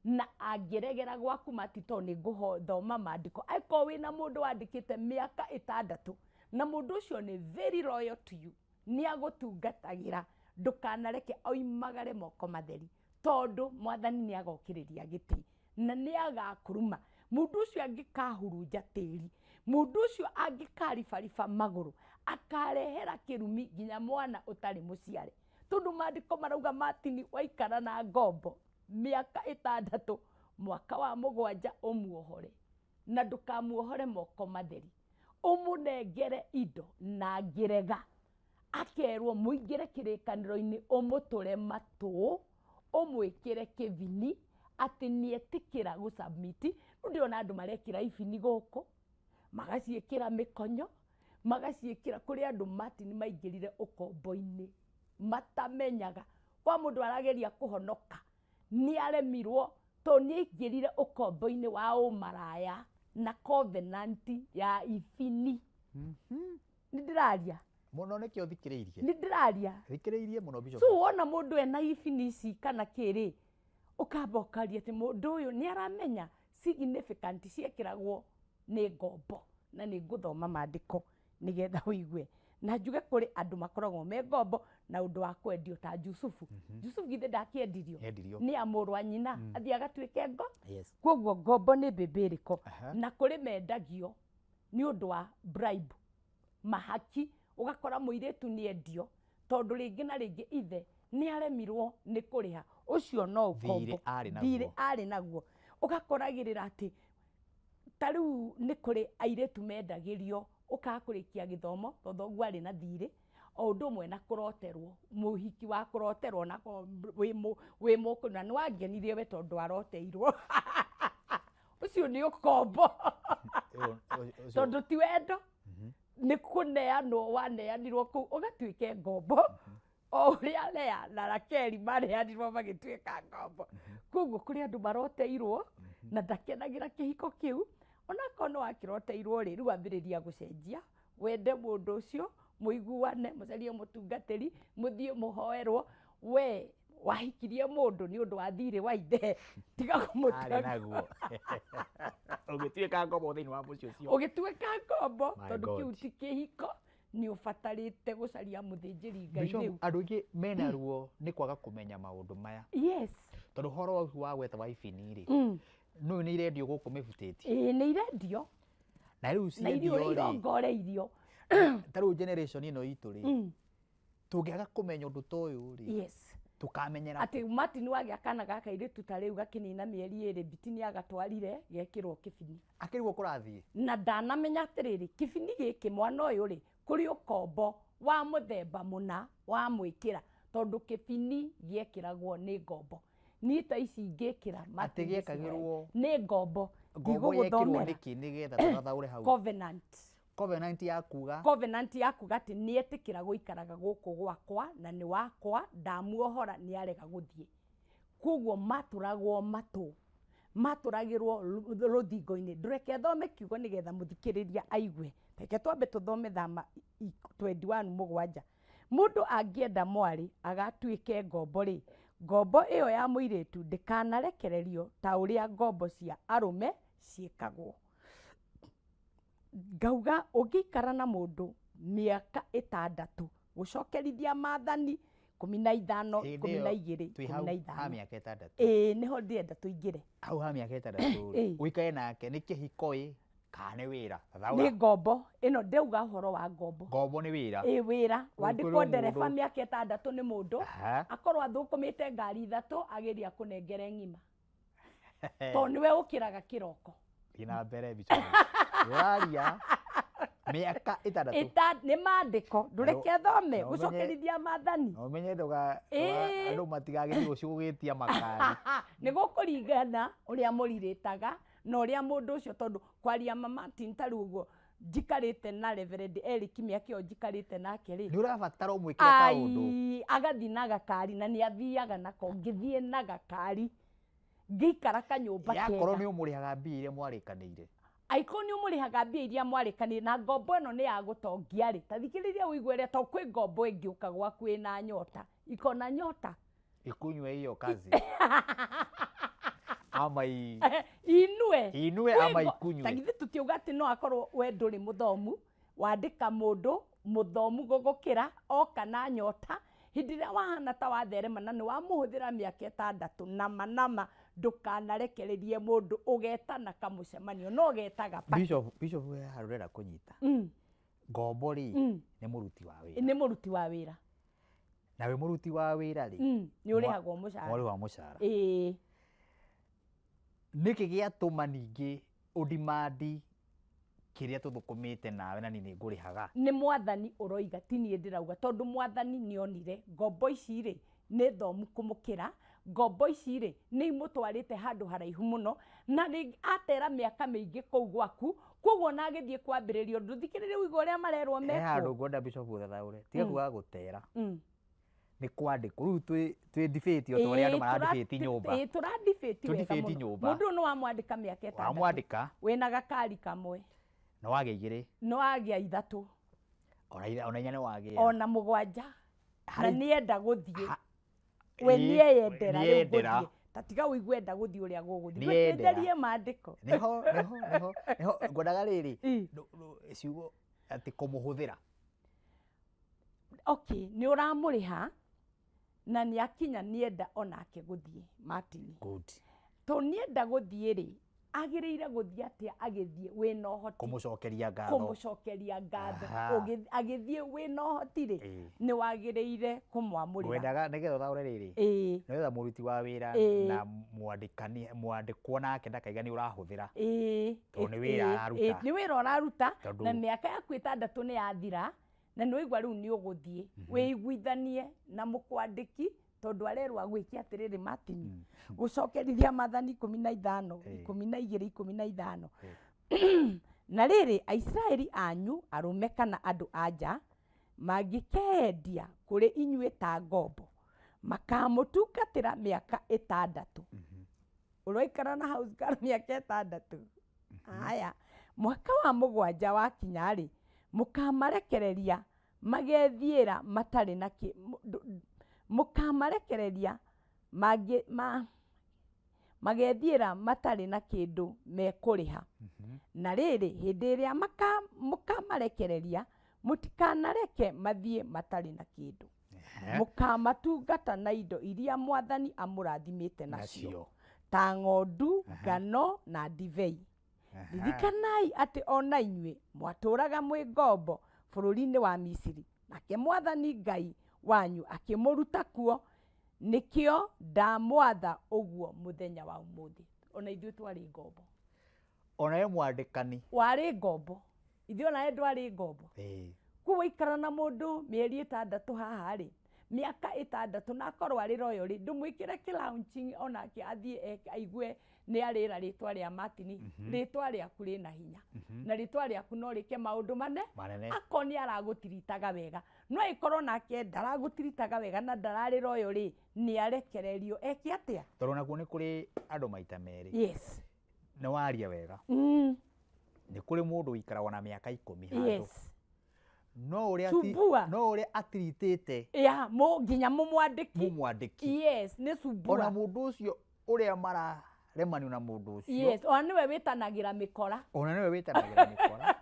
Na angĩregera gwaku Martin, tondũ nĩ ngũthoma maandĩko, angĩkorwo wĩna mũndũ wandĩkĩte mĩaka 6 na mũndũ ũcio nĩ very loyal to you, nĩ agũtungatagĩra, ndũkanareke oimagare moko matheri, tondũ mwathani nĩ agokĩrĩria gĩtĩ na nĩ agakũruma. Mũndũ ũcio angĩkahurunja tĩri, mũndũ ũcio angĩkaribariba magũrũ, akarehera kĩrumi nginya mwana ũtarĩ mũciare. Tondũ maandĩko marauga Martin, waikara na ngombo mĩaka 6, mwaka wa 7 ũmuohore, na ndũkamuohore moko matheri, ũmũnengere indo, na angĩrega akerwo mũingĩre kĩrĩkanĩro-inĩ, ũmũtũre matũ, ũmwĩkĩre kĩbini atĩ nĩetĩkĩra gũsubmit. Rĩu ndĩrona andũ marekĩra ibini gũkũ, magaciĩkĩra mĩkonyo, magaciĩkĩra kũrĩ andũ Martin maingĩrire ũkombo-inĩ matamenyaga. Kwa mũndũ arageria kũhonoka nĩ aremirwo tondũ nĩ aingĩrire ũkombo-inĩ wa ũmaraya na covenant ya ibini. Nĩ ndĩraria
mũno, nĩkĩo thikĩrĩirie.
Nĩ ndĩraria
Thikĩrĩirie mũno, Bishop.
So wona mũndũ ena ibini ici kana kĩrĩ, ũkamba ũkaria atĩ mũndũ ũyũ nĩ aramenya significant ciekĩragwo nĩ ngombo. Na nĩ ngũthoma maandĩko nĩgetha ũigue. Na njuge kũrĩ andũ makoragwo me ngombo, Na ũndũ wa kwendio ta Jusufu. Jusufu githĩ ndakĩendirio?
Endirio.
Nĩ a mũrũ wa nyina, athiĩ agatuĩke ngo.
Yes.
Koguo ngombo nĩ mbĩmbĩrĩko.
Aha.
Na kũrĩ mendagio nĩ ũndũ wa bribe, mahaki. Ũgakora mũirĩtu nĩ endio tondũ rĩngĩ na rĩngĩ ithe nĩ aremirwo nĩ kũrĩha ũcio no ũkombo.
Thiirĩ arĩ naguo.
Thiirĩ arĩ naguo. Ũgakoragĩrĩra atĩ ta rĩu nĩ kũrĩ airĩtu mendagĩrio ũkaga kũrĩkia gĩthomo tondũ thoguo arĩ na thirĩ, o ũndũ ũmwe na kũroterwo, mũhiki wa kũroterwo na wĩ mũkũrũ na nĩ wangenirie we tondũ aroteirwo, ũcio nĩ ũkombo. Tondũ ti wendo, nĩ kũneanwo waneanirwo kũu ũgatuĩke ngombo, o ũrĩa Lea na Rakeli maneanirwo magĩtuĩka ngombo. Koguo kũrĩ andũ maroteirwo na ndakenagĩra kĩhiko kĩu, onakorwo nĩ wakĩroteirwo rĩ, rĩu ambĩrĩria gũcenjia, wende mũndũ ũcio, mũiguane, mũcarie mũtungatĩri, mũthiĩ mũhoerwo. We wahikirie mũndũ nĩ ũndũ wa thirĩ wa ithe, tiga
arĩ
kũmũtua
naguo ũgĩtuĩka ngombo thĩinĩ wa mũciĩ ũcio.
Ũgĩtuĩka ngombo.
My
Tondũ kĩu
God.
ti kĩhiko, nĩ ũbatarĩte gũcaria mũthĩnjĩri Ngai.
Bishop,
Rĩu
andũ aingĩ mena ruo nĩ kwaga kũmenya maũndũ maya, tondũ ũhoro waku wa gwetha wa ibini rĩ, nũyũ nĩ irendio gũkũ mĩbutĩti.
Ĩĩ, nĩ irendio.
Na rĩu
Na irio
ciendio rĩ,
irongoreirio
ta rĩu generation ĩno itũ rĩ, tũngĩaga kũmenya ũndũ ta ũyũ rĩ, tũkamenyera
atĩ Martin wagĩa kana ga kairĩtu ta rĩu gakĩnina mĩeri 2, Biti nĩ agatwarire gekĩrwo kĩbini.
Akĩrigwo kũrathiĩ.
Na ndanamenya atĩrĩrĩ, kĩbini gĩkĩ mwana ũyũ rĩ, kũrĩ ũkombo wa mũthemba mũna wa mwĩkĩra, tondũ kĩbini gĩekĩragwo nĩ ngombo. Niĩ ta ici ingĩkĩra Martin
Atĩ gĩekagĩrwo
nĩ ngombo.
Ngombo yekĩrwo
Ndigũgũthomera.
nĩkĩ nĩgetha tũgathaũre hau?
Covenant.
Covenant ya kuga
Covenant ya kuga atĩ nĩ etĩkĩra gũikaraga gũkũ gwakwa na nĩ wakwa, ndamuohora nĩ arega gũthiĩ. Koguo matũragwo matũ, matũragĩrwo rũthingo-inĩ. Ndũreke thome kiugo nĩgetha mũthikĩrĩria aigue. Reke twambe tũthome Thama 21:7. Mũndũ angĩenda mwarĩ agatuĩke ngombo rĩ, ngombo ĩyo ya mũirĩtu ndĩkanarekererio ta ũrĩa ngombo cia arũme ciĩkagwo. Ngauga ũngĩikara na mũndũ mĩaka 6 gũcokerithia maathani 15,
Hĩndĩ
ikũmi na
ĩyo
igĩrĩ,
twĩ
ikũmi
hau
na
ha
ithano.
mĩaka 6.
Ĩĩ, nĩho ndĩrenda tũingĩre.
Hau ha mĩaka 6 rĩ, ũikare nake nĩ kĩhiko ĩ kana nĩ wĩra?
Nĩ
Thathaũra.
ngombo ĩno, ndauga ũhoro wa ngombo.
Ngombo nĩ wĩra.
Ĩ, wĩra. Wandĩkwo
kwĩrwo
ndereba
mũndũ.
mĩaka 6 nĩ mũndũ,
Aha.
akorwo athũkũmĩte ngari 3, ageria kũnengere ng'ima tondũ nĩwe ũkĩraga kĩroko.
Thiĩ na mbere, Bishop. Ũraria mĩaka 6.
Nĩ maandĩko, ndũreke thome
na ũmenye-
gũcokerithia maathani.
Na ũmenye ndũga
Ĩĩ.
andũ matigagĩthiĩ rũciũ gũgĩtia makari.
Nĩ gũkũringana ũrĩa mũrirĩtaga na ũrĩa mũndũ ũcio, tondũ kwaria ma Martin, ta rĩu ũguo njikarĩte na Reverend Eric mĩaka ĩyo njikarĩte nake rĩ,
Nĩ ũrabatara ũmwĩkĩre kaũndũ.
Ai, agathiĩ na gakari na nĩ athiaga nako. Ngĩthiĩ na gakari ngĩikara kanyũmba
Yakorwo
kega.
nĩ ũmũrĩhaga mbia iria mwarĩkanĩire.
Angĩkorwo nĩ ũmũrĩhaga mbia iria mwarĩkanĩire na ngombo ĩno nĩ ya gũtongia rĩ, ta thikĩrĩria ũigue ũrĩa, tondũ kwĩ ngombo ĩngĩũka gwaku ĩna nyota, ikona nyota.
Ikunywe hiyo kazi ama
Inue.
Inue
Kwĩ
ama ikunywe.
Ta githĩ tũtiuga atĩ no akorwo we ndũrĩ mũthomu, wandĩka mũndũ mũthomu gũgũkĩra, oka na nyota, hĩndĩ ĩrĩa wahana ta watherema na nĩ wamũhũthĩra mĩaka 6, nama nama ndũkanarekererie mũndũ ũgetana kamũcemanio, no ũgetaga pa.
Bishop, we handũ ũrenda kũnyita. Ngombo rĩ, nĩ mũruti wa wĩra.
Nĩ mũruti wa wĩra.
Na wĩ mũruti wa wĩra rĩ,
Nĩ ũrĩhagwo mũcara.
Mwarĩ wa mũcara.
Ĩĩ.
Nĩkĩ gĩatũma ningĩ ũdimandi kĩrĩa tũthũkũmĩte nawe na niĩ nĩ ngũrĩhaga?
Nĩ mwathani ũroiga, ti niĩ ndĩrauga, tondũ mwathani nĩonire ngombo ici rĩ nĩ thomu kũmũkĩra, ngombo ici rĩ nĩ imũtwarĩte handũ haraihu mũno, na rĩngĩ atera mĩaka mĩingĩ kũu gwaku, koguo ona agĩthiĩ kwambĩrĩria ũndũ, thikĩrĩria ũigue ũrĩa marerwo
He handũ
mekwo.
ngwenda Bishop ũthathaũre, tiga kuga gũtera, nĩ kwandĩkwo. Rĩu twĩ debate o ta ũrĩa andũ
Ĩĩ,
mara debate nyũmba.
Ĩĩ, tũra debate
Tũ
wega
debate
mũno.
nyũmba.
Mũndũ ũyũ nĩ wamwandĩka mĩaka 6.
Wamwandĩka.
Wĩna gakari kamwe.
Na wagĩa 2.
Nĩ wagĩa 3.
Ona 4 nĩ wagĩa.
Ona 7. Na
Harĩ-
nĩenda gũthiĩ. We
Ĩĩ,
nĩeyendera rĩu
nĩeyendera.
gũthiĩ. Ta tiga ũigue enda gũthiĩ ũrĩa gũgũthiĩ.
Nĩeyendera.
Ndũkenjarie maandĩko.
Nĩho ngwendaga rĩrĩ,
Ĩ.
ciugo atĩ kũmũhũthĩra.
Okay, nĩ ũramũrĩha na nĩ akinya nĩenda onake gũthiĩ, Martin.
Good.
To nĩenda gũthiĩ rĩ, agĩrĩire gũthiĩ atĩa agĩthiĩ wĩna ũhoti?
Kũmũcokeria ngatho.
Kũmũcokeria ngatho.
Aha.
Agĩthiĩ wĩna ũhoti rĩ, nĩ wagĩrĩire kũmwamũrĩra.
Ngwendaga nĩgetha ũthaũre rĩrĩ, nĩgetha mũruti wa wĩra na mwandĩkani mwandĩkwo nake ndakaiga nĩ ũrahũthĩra. Tondũ nĩ wĩra araruta.
Nĩ wĩra ũraruta. Na mĩaka yaku 6 nĩ yathira na nĩ waigua rĩu nĩ ũgũthiĩ, wĩiguithanie na mũkwandĩki tondũ arerwo agwĩke atĩrĩrĩ, Martin, gũcokerithia Maathani 15, 12, 15. Na rĩrĩ, Aisiraeli anyu arũme kana andũ a nja mangĩkeendia kũrĩ inyuĩ ta ngombo, makamũtungatĩra mĩaka 6. Ũroikara na house girl mĩaka 6. Haya, mwaka wa 7 wakinya rĩ, mũkamarekereria magethiĩra matarĩ na kĩ, mũkamarekereria mangĩ, ma, magethiĩra matarĩ na kĩndũ mekũrĩha. Na rĩrĩ, hĩndĩ ĩrĩa mũkamarekereria, mũtikanareke mathiĩ matarĩ na kĩndũ. Mũkamatungata na indo iria Mwathani amũrathimĩte nacio, ta ng'ondu, ngano na ndibei. Ririkanai atĩ ona inyuĩ mwatũraga mwĩ ngombo bũrũri-inĩ wa Misiri, nake Mwathani Ngai wanyu akĩmũruta kuo, nĩkĩo ndamwatha ũguo mũthenya wa ũmũthĩ. Ona ithuĩ twarĩ ngombo.
Ona we mwandĩkani.
Warĩ ngombo. Ithuĩ onawe ndwarĩ ngombo. Koguo waikara na mũndũ mĩeri 6 haha rĩ, mĩaka 6 na akorwo arĩ royal rĩ, ndũmwĩkĩre kĩ-launching onake athiĩ aigue nĩ arĩra rĩtwa rĩa Martin. Rĩtwa rĩaku rĩna hinya. Na rĩtwa rĩaku no rĩke maũndũ
manene.
Akorwo nĩ aragũtiritaga wega, no ĩkorwo nake ndaragũtiritaga wega na ndararĩ royal rĩ, nĩ arekererio eke atĩa?
Tondũ nakuo nĩ kũrĩ andũ maita merĩ.
Yes.
Nĩ waria wega. Nĩ kũrĩ mũndũ ũikaragwo na mĩaka 10 handũ.
Yes.
No ũrĩa
Sumbua.
no ũrĩa atiritĩte.
Ya, nginya mũmwandĩki.
Mũmwandĩki.
Yes, nĩ sumbua.
Ona mũndũ ũcio ũrĩa mararemanio na mũndũ ũcio.
Yes, ona nĩwe wĩtanagĩra mĩkora.
Ona nĩwe wĩtanagĩra mĩkora.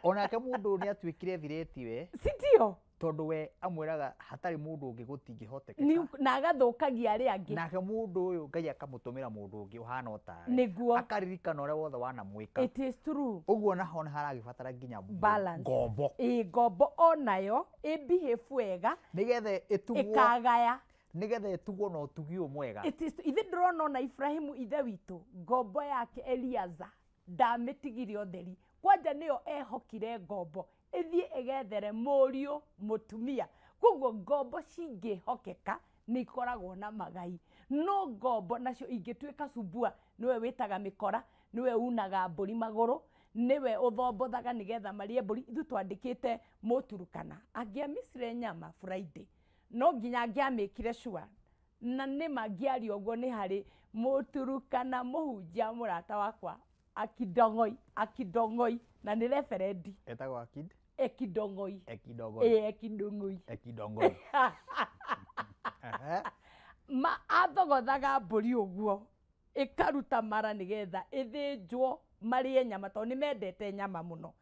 Onake mũndũ nĩ atuĩkire thireti we.
Si ndio?
Tondũ we amwĩraga hatarĩ mũndũ ũngĩ gũtingĩhotekeka.
Na agathũkagia arĩa angĩ.
Nake mũndũ ũyũ Ngai akamũtũmĩra mũndũ ũngĩ ũhana o tawe.
Nĩguo.
Akaririkana ũrĩa wothe wanamwĩka.
It is true.
Ũguo naho nĩ haragĩbatara nginya
balance.
Ngombo.
Ĩ, ngombo onayo ĩ behave wega.
Nĩgetha ĩtugwo.
Ĩkagaya.
Nĩgetha ĩtugwo na ũtugi ũyũ mwega.
It is, ithe ndĩrona ona Ibrahimu ithe witũ, ngombo yake Eliaza ndamĩtigire ũtheri. Kwanja nĩyo ehokire ngombo ĩthiĩ ĩgethere mũriũ mũtumia. Koguo ngombo cingĩhokeka nĩ ikoragwo na magai. No ngombo nacio ingĩtuĩka sumbua, nĩwe wĩtaga mĩkora, nĩwe unaga mbũri magũrũ, nĩwe ũthombothaga nĩgetha marĩe mbũri. Ithuĩ twandĩkĩte Mũturukana angĩamicire nyama Friday, no nginya angĩamĩkire sure. Na nĩma ngĩaria ũguo nĩ harĩ Mũturukana mũhunjia mũrata wakwa Akidong'oi, Akidong'oi, na nĩ referendi.
Etagwo Akid?
Ekidong'oi.
Ekidong'oi.
Ĩ, Ekidong'oi.
Ekidong'oi.
Ma athogothaga mbũri ũguo, ĩkaruta mara nĩgetha ĩthĩnjwo marĩe nyama tondũ nĩ mendete nyama mũno.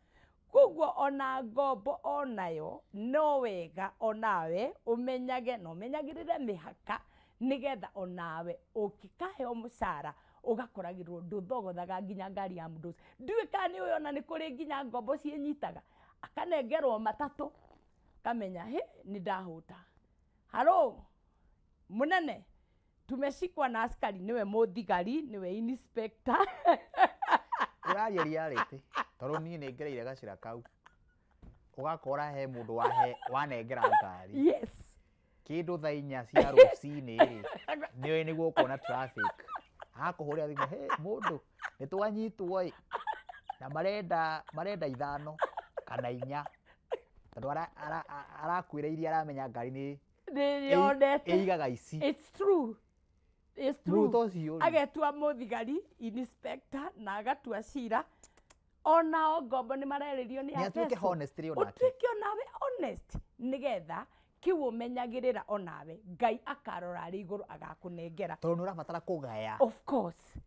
Koguo ona ngombo onayo no wega onawe ũmenyage na ũmenyagĩrĩre mĩhaka nĩgetha onawe ũngĩkaheo mũcara ũgakoragĩrwo ndũthogothaga nginya ngari ya mũndũ ũcio. Ndiũĩ kana nĩ ũĩ ona nĩ kũrĩ nginya ngombo ciĩnyitaga, akanengerwo matatũ, akamenya hĩ nĩ ndahũta. Haro mũnene, tumeshikwa na askari, nĩwe mũthigari, nĩwe inspector.
Ũraria reality tondũ niĩ nĩ ngereire gacĩra kau. Ũgakora he mũndũ wanengera ngari.
Yes.
Kĩndũ thaa 4 cia rũcinĩ rĩ, nĩũĩ nĩguo ũkuona traffic. Akũhũrĩra thimũ, he mũndũ nĩ twanyitwo ĩ, na marenda 5 kana 4. Tondũ arakwĩra iria aramenya ngari nĩ
Nĩyonete.
ĩigaga ici.
It's true. It's true.
Mũndũ ũcio rĩ.
Agetua mũthigari, inspector, na agatua cira. Onao ngombo nĩ marerĩrio nĩ
Nĩ atuĩke
Abeso.
honest rĩ onake.
Ũtuĩke onawe honest, nĩgetha kĩu ũmenyagĩrĩra onawe, Ngai akarora arĩ igũrũ agakũnengera.
Tondũ nĩ ũrabatara kũgaya.
Of course.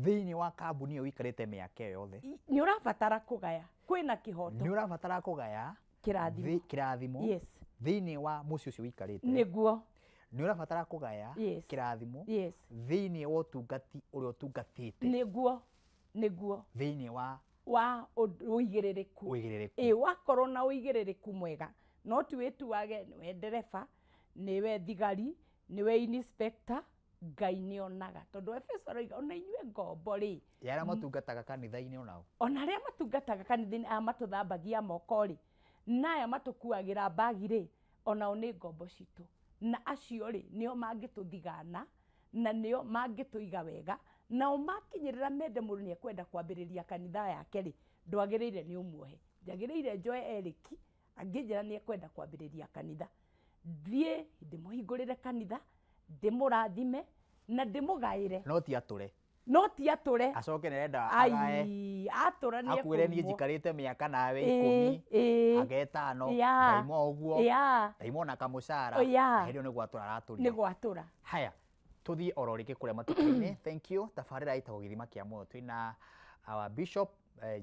Thĩinĩ wa kambuni ĩyo ũikarĩte mĩaka ĩyo yothe.
Nĩ ũrabatara kũgaya. Kwĩna kĩhoto.
Nĩ ũrabatara kũgaya.
Kĩrathimo.
Kĩrathimo.
Yes.
Thĩinĩ wa mũciĩ ũcio ũikarĩte
nĩguo
nĩ ũrabatara kũgaya
Yes.
kĩrathimo
yes
thĩinĩ wa ũtungati ũrĩa ũtungatĩte
nĩguo nĩguo
thĩinĩ wa
wa ũigĩrĩrĩku
ũigĩrĩrĩku.
Ĩ wakorwo na ũigĩrĩrĩku mwega no ti wĩtuage nĩwe ndereba nĩwe thigari nĩwe inspector Ngai nĩonaga tondũ Efeso aroiga ona inyuĩ ngombo rĩ
ya arĩa matungataga kanitha-inĩ onao
ona arĩa matungataga kanitha-inĩ aya matũthambagia moko rĩ na aya matũkuagĩra mbagi rĩ onao nĩ ngombo citũ na acio rĩ nĩo mangĩtũthigana na nĩo mangĩtũiga wega nao makinyĩrĩra mende mũndũ nĩ ekwenda kwambĩrĩria kanitha yake rĩ ndwagĩrĩire nĩ ũmuohe njagĩrĩire njoe Eric angĩnjĩra nĩ ekwenda kwambĩrĩria kanitha thiĩ ndĩmũhingũrĩre kanitha ndĩmũrathime na ndĩmũgaĩre
no ti atũre
no ti atũre
acoke nĩarenda agae
ai atũra nĩ
akwĩre niĩ
ekũrumwo.
njikarĩte mĩaka nawe
Ĩĩ,
ikũmi
ĩĩ.
anga ĩtano
Yeah.
ndaima ũguo
Yeah.
ndaima ona kamũcara
Oh, yeah.
na hĩndĩ ĩyo nĩ gwatũra aratũrire
nĩ gwatũra
haya tuthiĩ oro rĩngĩ kũrĩa matuka-inĩ thank you tabarĩra ĩtagwo gĩthima kĩa muoyo twĩna our bishop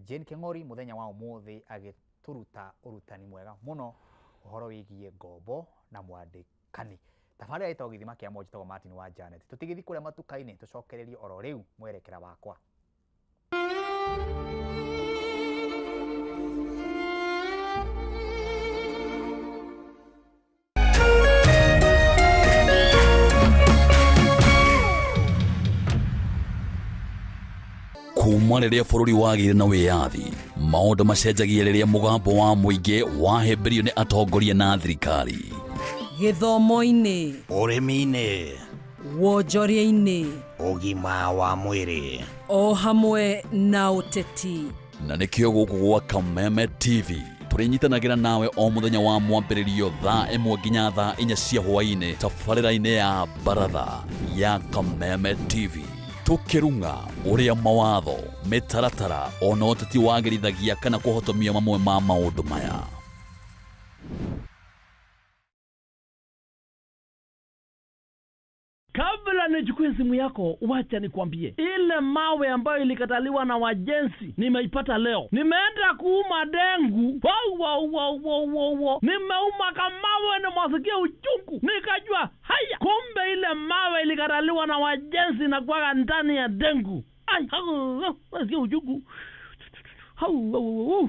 Jane Keng'ori mũthenya wa ũmũthĩ agĩtũruta ũrutani mwega mũno ũhoro wĩgiĩ ngombo na mwandĩkani tabarĩra ĩtagwo gĩthima kĩa muoyo njĩtagwo Martin wa Janet tũtigĩthiĩ kũrĩa matuka-inĩ tũcokererie oro rĩu mwerekera wakwa.
Kuma rĩrĩa bũrũri wagĩire na wĩyathi maũndũ macenjagia rĩrĩa mũgambo wa mũingĩ wahĩmbĩrio nĩ atongoria na thirikari
gĩthomo-inĩ
ũrĩmi-inĩ
wonjoria-inĩ
ũgima wa mwĩrĩ
o hamwe na ũteti
na nĩkĩo gũkũ gwa Kameme TV tũrĩnyitanagĩra nawe o mũthenya wa mwambĩrĩrio thaa 1 nginya thaa 4 cia hwaĩ-inĩ tabarĩra-inĩ ya baratha ya Kameme TV tũkĩrung'a ũrĩa mawatho mĩtaratara ona ũteti wagĩrithagia kana kũhotomia mamwe ma maũndũ maya.
Kabla nichukue simu yako, wacha nikwambie, ile mawe ambayo ilikataliwa na wajenzi nimeipata leo. Nimeenda kuuma dengu, wow, wow, wow, wow, wow, wow. Nimeuma kamawe na masikia uchungu, nikajua haya, kumbe ile mawe ilikataliwa na wajenzi na kuwaga ndani ya dengu. Ai, hau, hau, nasikia uchungu. Hau, hau, hau.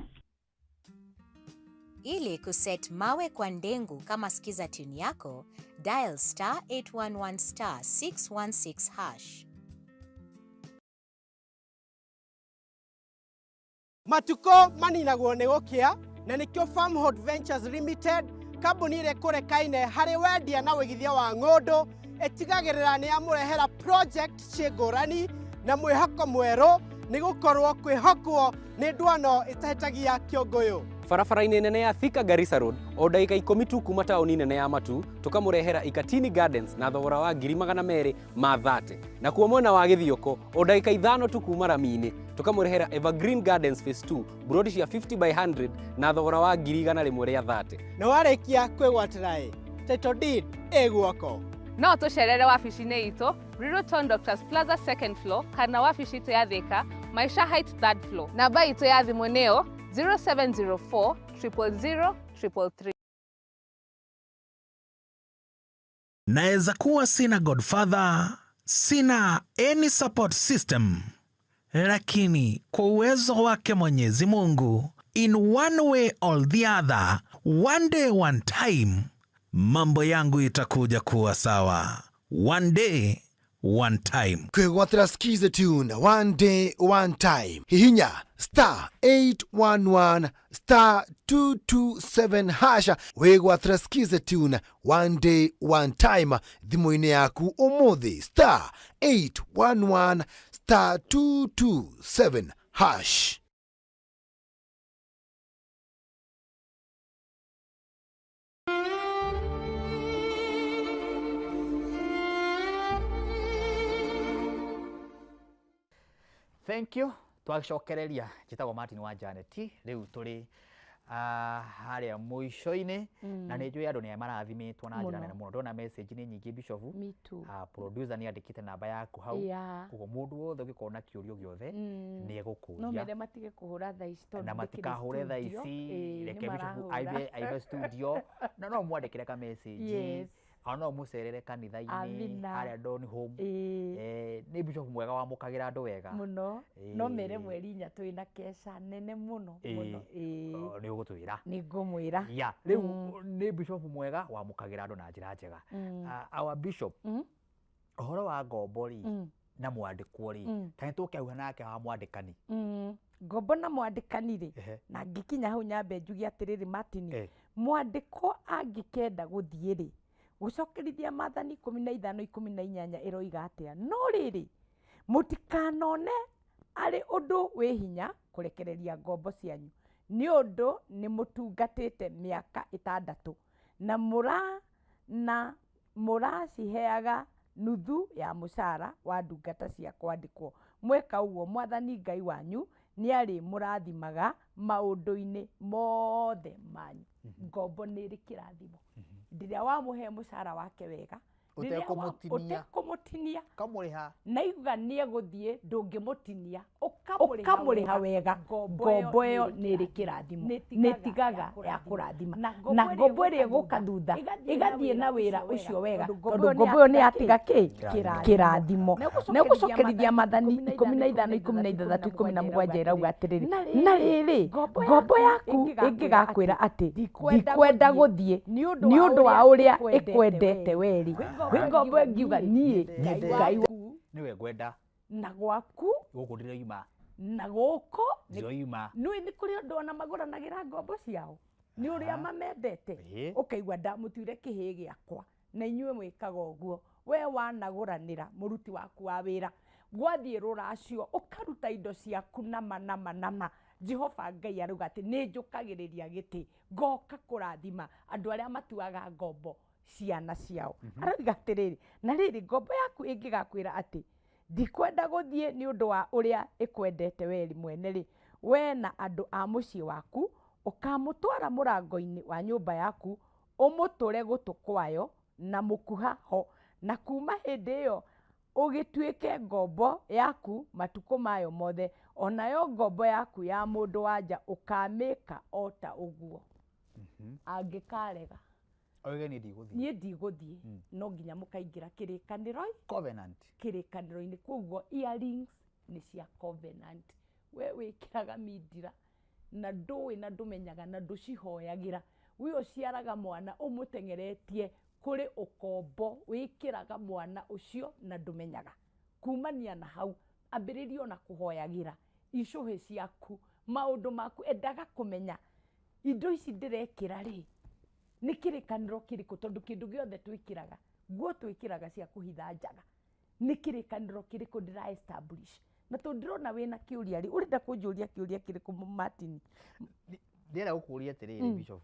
Ili kuset mawe kwa ndengu kama skiza tune yako, dial star 811 star 616 hash.
Matuko maninagwo nĩ gũkĩa na nĩkĩo Farmhold Ventures Limited kambuni ĩrĩa ĩkũrekaine harĩ wendia na ũigithia wa ng'ũndũ ĩtigagĩrĩra nĩ yamũrehera project ciĩ ngũrani na mwĩhoko mwerũ nĩ gũkorwo kwĩhokwo nĩ ndwano ĩtahĩtagia kĩũngũyũ.
Barabara-inĩ nene ya Thika Garissa Road o ndagĩka 10 tu kuma taũni nene ya Matu tũkamũrehera Ikatini Gardens na thogora wa 230,000 nakuo mwena wa Gĩthioko o ndagĩka 5 tu kuma rami-inĩ tũkamũrehera Evergreen Gardens Phase 2 buroti cia 50 by 100 na thogora wa 130,000.
Na warĩkia kwĩgwatĩra ĩ title deed ĩ guoko.
No tũcerere wabici-inĩ itũ Ruiru Town Doctors Plaza second floor kana wabici itũ ya Thika Maisha Heights third floor. Namba itũ ya thimũ nĩyo 0704 000 333.
Naweza kuwa sina godfather, sina any support system, lakini kwa uwezo wake Mwenyezi Mungu, in one way or the other, one day one time, mambo yangu itakuja kuwa sawa. One day one time.
Kwĩgwatĩra skiza tune one day one time hihinya star 811 star 227 hasha wĩgwatĩra skiza tune one day one time thimũ-inĩ yaku ũmũthĩ star 811 star 227 hash.
Thank you twacokereria njĩtagwo Martin wa Janet rĩu tũrĩ Harĩa mũico-inĩ, na nĩ njũĩ andũ nĩ marathimĩtwo na njĩra
Mũno.
nene mũno. Ndona message nĩ nyingĩ, Bishop.
Me too.
Producer nĩ andĩkĩte namba yaku hau. Koguo mũndũ wothe ũngĩkorwo na kĩũrio gĩothe nĩ
No
egũkũria.
Mere matige kũhũra thaa ici tondũ
Na
ndĩkĩrĩ
matikahũre thaa
studio.
ici.
Ĩĩ,
Reke
nĩ
Bishop
marahũra.
aibe studio, na no mwandĩkĩre ka message.
Yes.
Ona no mũcerere kanitha-inĩ
Amina.
harĩa Don Home.
Ĩĩ.
Nĩ bishop mwega wamũkagĩra andũ wega.
Mũno. No mere
Ĩĩ.
mweri 4 twĩ na keca nene mũno
Ĩĩ.
mũno. Ĩĩ.
O, nĩ ũgũtwĩra.
Nĩ ngũmwĩra.
Ya rĩu nĩ bishop mwega wamũkagĩra andũ na njĩra njega. Our bishop, ũhoro wa ngombo rĩ na mwandĩkwo rĩ, ta nĩ tũkĩahuha nake wa mwandĩkani.
Ngombo na mwandĩkani rĩ, na ngĩkinya hau nyambe njuge atĩrĩrĩ, Martin, mwandĩkwo angĩkenda gũthiĩ rĩ, gũcokerithia Maathani 15:18 ĩroiga atĩa? No rĩrĩ, mũtikanone arĩ ũndũ wĩ hinya kũrekereria ngombo cianyu, nĩ ũndũ nĩ mũtungatĩte mĩaka 6 na mũra na mũraciheaga nuthu ya mũcara wa ndungata cia kwandĩkwo. Mweka ũguo, Mwathani Ngai wanyu nĩ arĩmũrathimaga maũndũ-inĩ mothe manyu. Ngombo nĩ ĩrĩ kĩrathimo hĩndĩ ĩrĩa wamũhe mũcara wake wega, rĩrĩa
Ũtekũmũtinia.
Ũtekũmũtinia.
Kamũrĩha.
Na iga nĩ egũthiĩ, ndũngĩmũtinia, ũkamũrĩha wega. Ngombo ĩyo nĩ ĩrĩ kĩrathimo, nĩ ĩtigaga ya kũrathima, na ngombo ĩrĩa ĩgũka thutha ĩgathiĩ na wĩra ũcio wega, tondũ ngombo ĩyo nĩ yatiga kĩ kĩrathimo. Na ĩgũcokerithia Maathani 15:16 17 ĩrauga atĩrĩrĩ, na rĩrĩ, ngombo yaku ĩngĩgakwĩra atĩ ndikwenda gũthiĩ nĩ ũndũ wa ũrĩa ĩkwendete werĩ, kwĩ ngombo ĩngiuga niĩ Ngai
Nĩwe ngwenda.
Na gwaku.
Gũkũ ndĩroima.
Na gũkũ.
Ndiroima.
Nĩ nĩ kũrĩ ũndũ ona magũranagĩra ngombo ciao nĩ ũrĩa mamendete. Ũkaigua ndamũtuire kĩhĩ gĩakwa, na inyuĩ mwĩkaga ũguo. We wanagũranĩra mũruti waku wa wĩra, gwathiĩ rũracio ũkaruta indo ciaku nama nama nama. Jehova Ngai arauga atĩ nĩ njũkagĩrĩria gĩtĩ ngoka kũrathima andũ arĩa matuaga ngombo ciana ciao. Arauga atĩrĩrĩ, na rĩrĩ, ngombo yaku ĩngĩgakwĩra atĩ ndikwenda gũthiĩ nĩ ũndũ wa ũrĩa ĩkwendete weri mwene rĩ, we na andũ a mũciĩ waku ũkamũtwara mũrango-inĩ wa nyũmba yaku, ũmũtũre gũtũ kwayo na mũkuha ho, na kuma hĩndĩ ĩyo ũgĩtuĩke ngombo yaku matukũ mayo mothe. Onayo ngombo yaku ya mũndũ wanja ũkamĩka o ta ũguo. Angĩkarega,
Oige niĩ ndigũthiĩ.
Niĩ ndigũthiĩ, no nginya mũkaingĩra kĩrĩkanĩro.
Covenant.
Kĩrĩkanĩro-inĩ. Koguo earrings nĩ cia covenant. We wĩkĩraga mindira na ndũĩ na ndũmenyaga na ndũcihoyagĩra. We ũciaraga mwana ũmũteng'eretie kũrĩ ũkombo, wĩkĩraga mwana ũcio na ndũmenyaga. Kumania na hau, ambĩrĩria ona kũhoyagĩra icũhĩ ciaku, maũndũ maku. Endaga kũmenya indo ici ndĩrekĩra rĩ, nĩ kĩrĩkanĩro kĩrĩkũ? Tondũ kĩndũ gĩothe twĩkĩraga, nguo twĩkĩraga cia kũhitha njaga, nĩ kĩrĩkanĩro kĩrĩkũ ndĩra establish? Na tondũ ndĩrona wĩna kĩũria rĩ, ũrenda kũnjũria kĩũria kĩrĩkũ, Martin?
Ndĩrenda gũkũria atĩrĩrĩ, Bishop.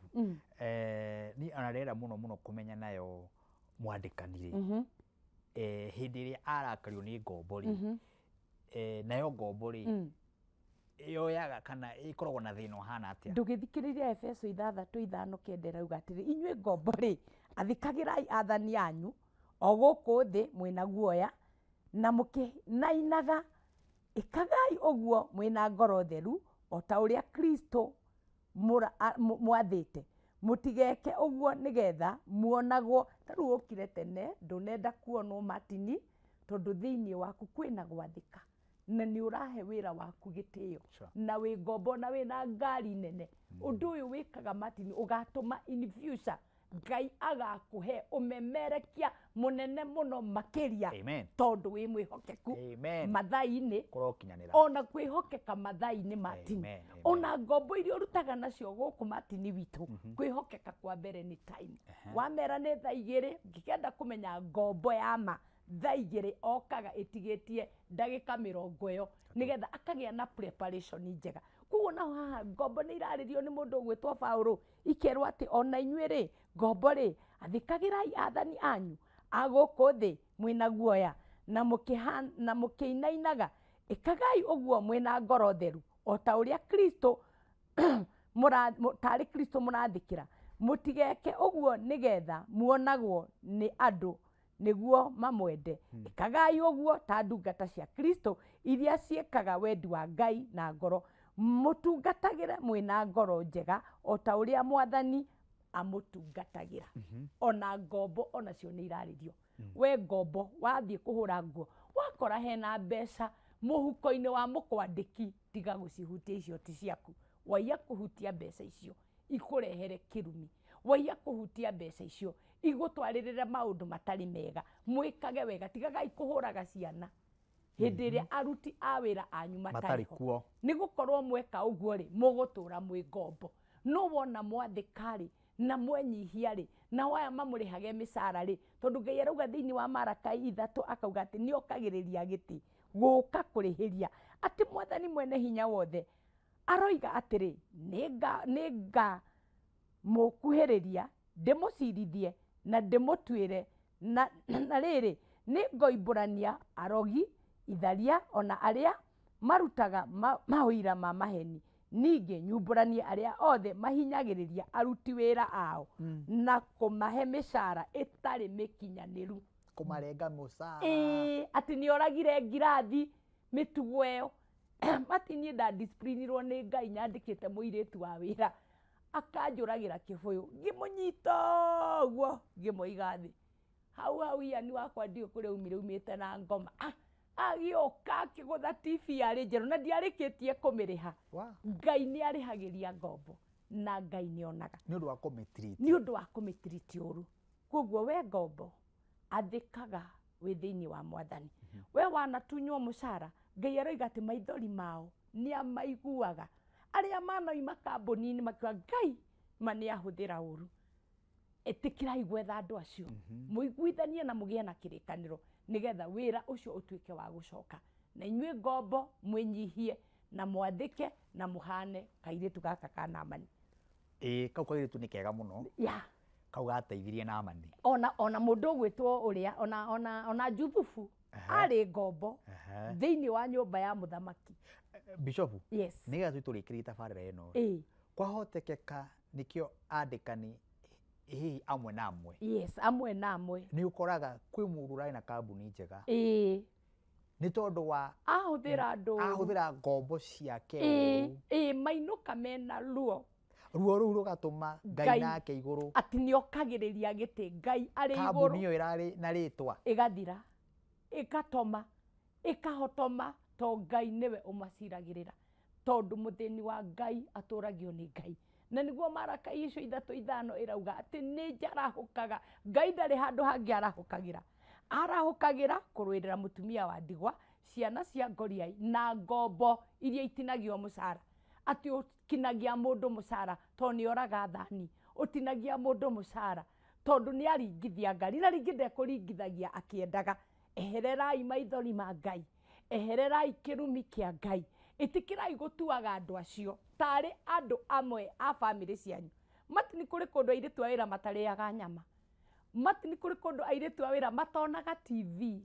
Niĩ ona ndĩrenda mũno mũno kũmenya nayo mwandĩkani rĩ, hĩndĩ ĩrĩa arakario nĩ ngombo rĩ, nayo ngombo rĩ, yoyaga kana ĩkoragwo na thĩna ũhana atĩa?
Ndũgĩthikĩrĩria Efeso 6:5-9 ĩrauga atĩrĩ, inyuĩ ngombo rĩ, athĩkagĩrai athani anyu o gũkũ thĩ mwĩna guoya na mũkĩnainaga, ĩkagai ũguo mwĩna ngoro theru o ta ũrĩa Kristo mwathĩte. Mũtigeke ũguo nĩgetha muonagwo. Ta rĩu ũkire tene, ndũnenda kuonwo, Martin, tondũ thĩinĩ waku kwĩna gwathĩka na nĩ ũrahe wĩra waku gĩtĩo. Na wĩ ngombo na wĩna ngari nene, ũndũ ũyũ wĩkaga, Martin, ũgatũma in future Ngai agakũhe ũmemerekia mũnene mũno makĩria.
Amen.
Tondũ wĩ mwĩhokeku
Amen.
mathaa-inĩ.
Kũrokinyanĩra.
Ona kwĩhokeka mathaa-inĩ, Martin.
Amen, amen.
Ona ngombo iria ũrutaga nacio gũkũ, Martin witũ, kwĩhokeka kwa mbere nĩ time. Wamera nĩ thaa 2, ngĩkenda kũmenya ngombo ya ma, thaa 2 okaga ĩtigĩtie ndagĩka mĩrongo ĩyo, nĩgetha akagĩa na preparation njega. Koguo naho haha ngombo nĩ irarĩrio nĩ mũndũ ũgwĩtwo Paũlũ, ikerwo atĩ ona inyuĩ rĩ, ngombo rĩ, athĩkagĩrai athani anyu a gũkũ thĩ mwĩna guoya na na mũkĩinainaga, ĩkagai ũguo mwĩna ngoro theru o ta ũrĩa Kristo Tarĩ Kristo mũrathĩkĩra, mũtigeke ũguo nĩgetha muonagwo nĩ andũ nĩguo mamwende. Ĩkagai ũguo ta ndungata cia Kristo iria ciĩkaga wendi wa Ngai na ngoro, mũtungatagĩre mwĩna ngoro njega o ta ũrĩa Mwathani amũtungatagĩra. Ona ngombo onacio nĩ irarĩrio. We ngombo wathiĩ kũhũra nguo, wakora hena mbeca mũhuko-inĩ wa mũkwandĩki, tiga gũcihutia, icio ti ciaku. Waiya kũhutia mbeca icio ikũrehere kĩrumi, waiya kũhutia mbeca icio igũtwarĩrĩre maũndũ matarĩ mega. Mwĩkage wega, tigagai kũhũraga ciana hĩndĩ ĩrĩa aruti a wĩra anyu matarĩ
matarĩ
ho,
kuo.
Nĩ gũkorwo mweka ũguo rĩ, mũgũtũra mwĩ ngombo. No wona mwathĩka rĩ, na mwenyihia rĩ, nao aya mamũrĩhage mĩcara rĩ, tondũ Ngai arauga thĩinĩ wa Marakai 3 akauga atĩ nĩ okagĩrĩria gĩtĩ gũka kũrĩhĩria, atĩ Mwathani mwene hinya wothe aroiga atĩrĩ, nĩ ngamũkuhĩrĩria, ndĩmũcirithie na ndĩmũtuĩre, na rĩrĩ, nĩ ngoimbũrania arogi, itharia, ona arĩa marutaga maũira ma maheni, ningĩ nyumbũranie arĩa othe mahinyagĩrĩria aruti wĩra ao na kũmahe mĩcara ĩtarĩ mĩkinyanĩru.
Kũmarenga mũcara.
Ĩĩ, atĩ nĩ oragire ngirathi mĩtugo ĩyo. Mati niĩ ndadisciplinirwo nĩ Ngai, nyandĩkĩte mũirĩtu wa wĩra akanjũragĩra kĩbũyũ, ngĩmũnyita ũguo ngĩmũiga thĩ hau hau. Iani wakwa ndiũ kũrĩa umire umĩte na ngoma. Agĩũka akĩgũtha TV yarĩ njerũ na ndiarĩkĩtie kũmĩrĩha. Ngai nĩ arĩhagĩria ngombo na Ngai nĩ onaga.
Nĩ ũndũ wa kũmĩtreat.
Nĩ ũndũ wa kũmĩtiriti ũru. Koguo we ngombo, athĩkaga wĩ thĩinĩ wa Mwathani. We wanatunywo mũcara, Ngai aroiga atĩ maithori mao nĩ amaiguaga. Arĩa manoima kambuni-inĩ makiuga Ngai ma nĩ ahũthĩra ũru, ĩtĩkĩrai gwetha andũ acio, mũiguithanie na mũgĩe na kĩrĩkanĩro nĩgetha wĩra ũcio ũtuĩke wa gũcoka. Na inyuĩ ngombo mwĩnyihie na mwathĩke na mũhane kairĩtu gaka ka Naamani.
Ĩĩ, kau kairĩtu nĩ kega mũno. Kau gateithirie Naamani.
Ona mũndũ ũgwĩtwo ũrĩa ona Juthubu arĩ ngombo thĩinĩ wa nyũmba ya mũthamaki.
Bishop,
Yes.
nĩgetha tũrĩkĩrie tabarĩra ĩno, kwahotekeka nĩkĩo andĩkani hihi amwe na amwe,
Yes, amwe na amwe,
nĩ ũkoraga kwĩ mũndũ ũrarĩ na kambuni njega, nĩ tondũ wa
ahũthĩra andũ ũru.
Ahũthĩra ngombo ciake ũru.
Ĩĩ, mainũka mena ruo.
Ruo rũu rũgatũma Ngai
Ngai
nake igũrũ
atĩ nĩ okagĩrĩria gĩtĩ Ngai arĩ igũrũ.
Kambuni ĩyo ĩrarĩ na rĩtwa
ĩgathira, ĩgatoma, ĩkahotoma, to Ngai nĩwe ũmaciragĩrĩra, tondũ mũthĩni wa Ngai atũragio nĩ Ngai. Na nĩguo Marakai icio 3:5 ĩrauga atĩ nĩ njarahũkaga. Ngai ndarĩ handũ hangĩ arahũkagĩra, arahũkagĩra kũrũĩrĩra mũtumia wa ndigwa, ciana cia ngoriai na ngombo iria itinagio mũcara. Atĩ ũtinagia mũndũ mũcara tondũ nĩ oraga thani, ũtinagia mũndũ mũcara tondũ nĩ aringithia ngari, na rĩngĩ ndekũringithagia akĩendaga. Ehererai maithori ma Ngai, ehererai kĩrumi kĩa Ngai, ĩtĩkĩrai gũtuaga andũ acio tarĩ andũ amwe a bamĩrĩ cianyu. Mati nĩ kũrĩ kũndũ airĩtu a wĩra matarĩaga nyama, mati nĩ kũrĩ kũndũ airĩtu a wĩra matonaga TV,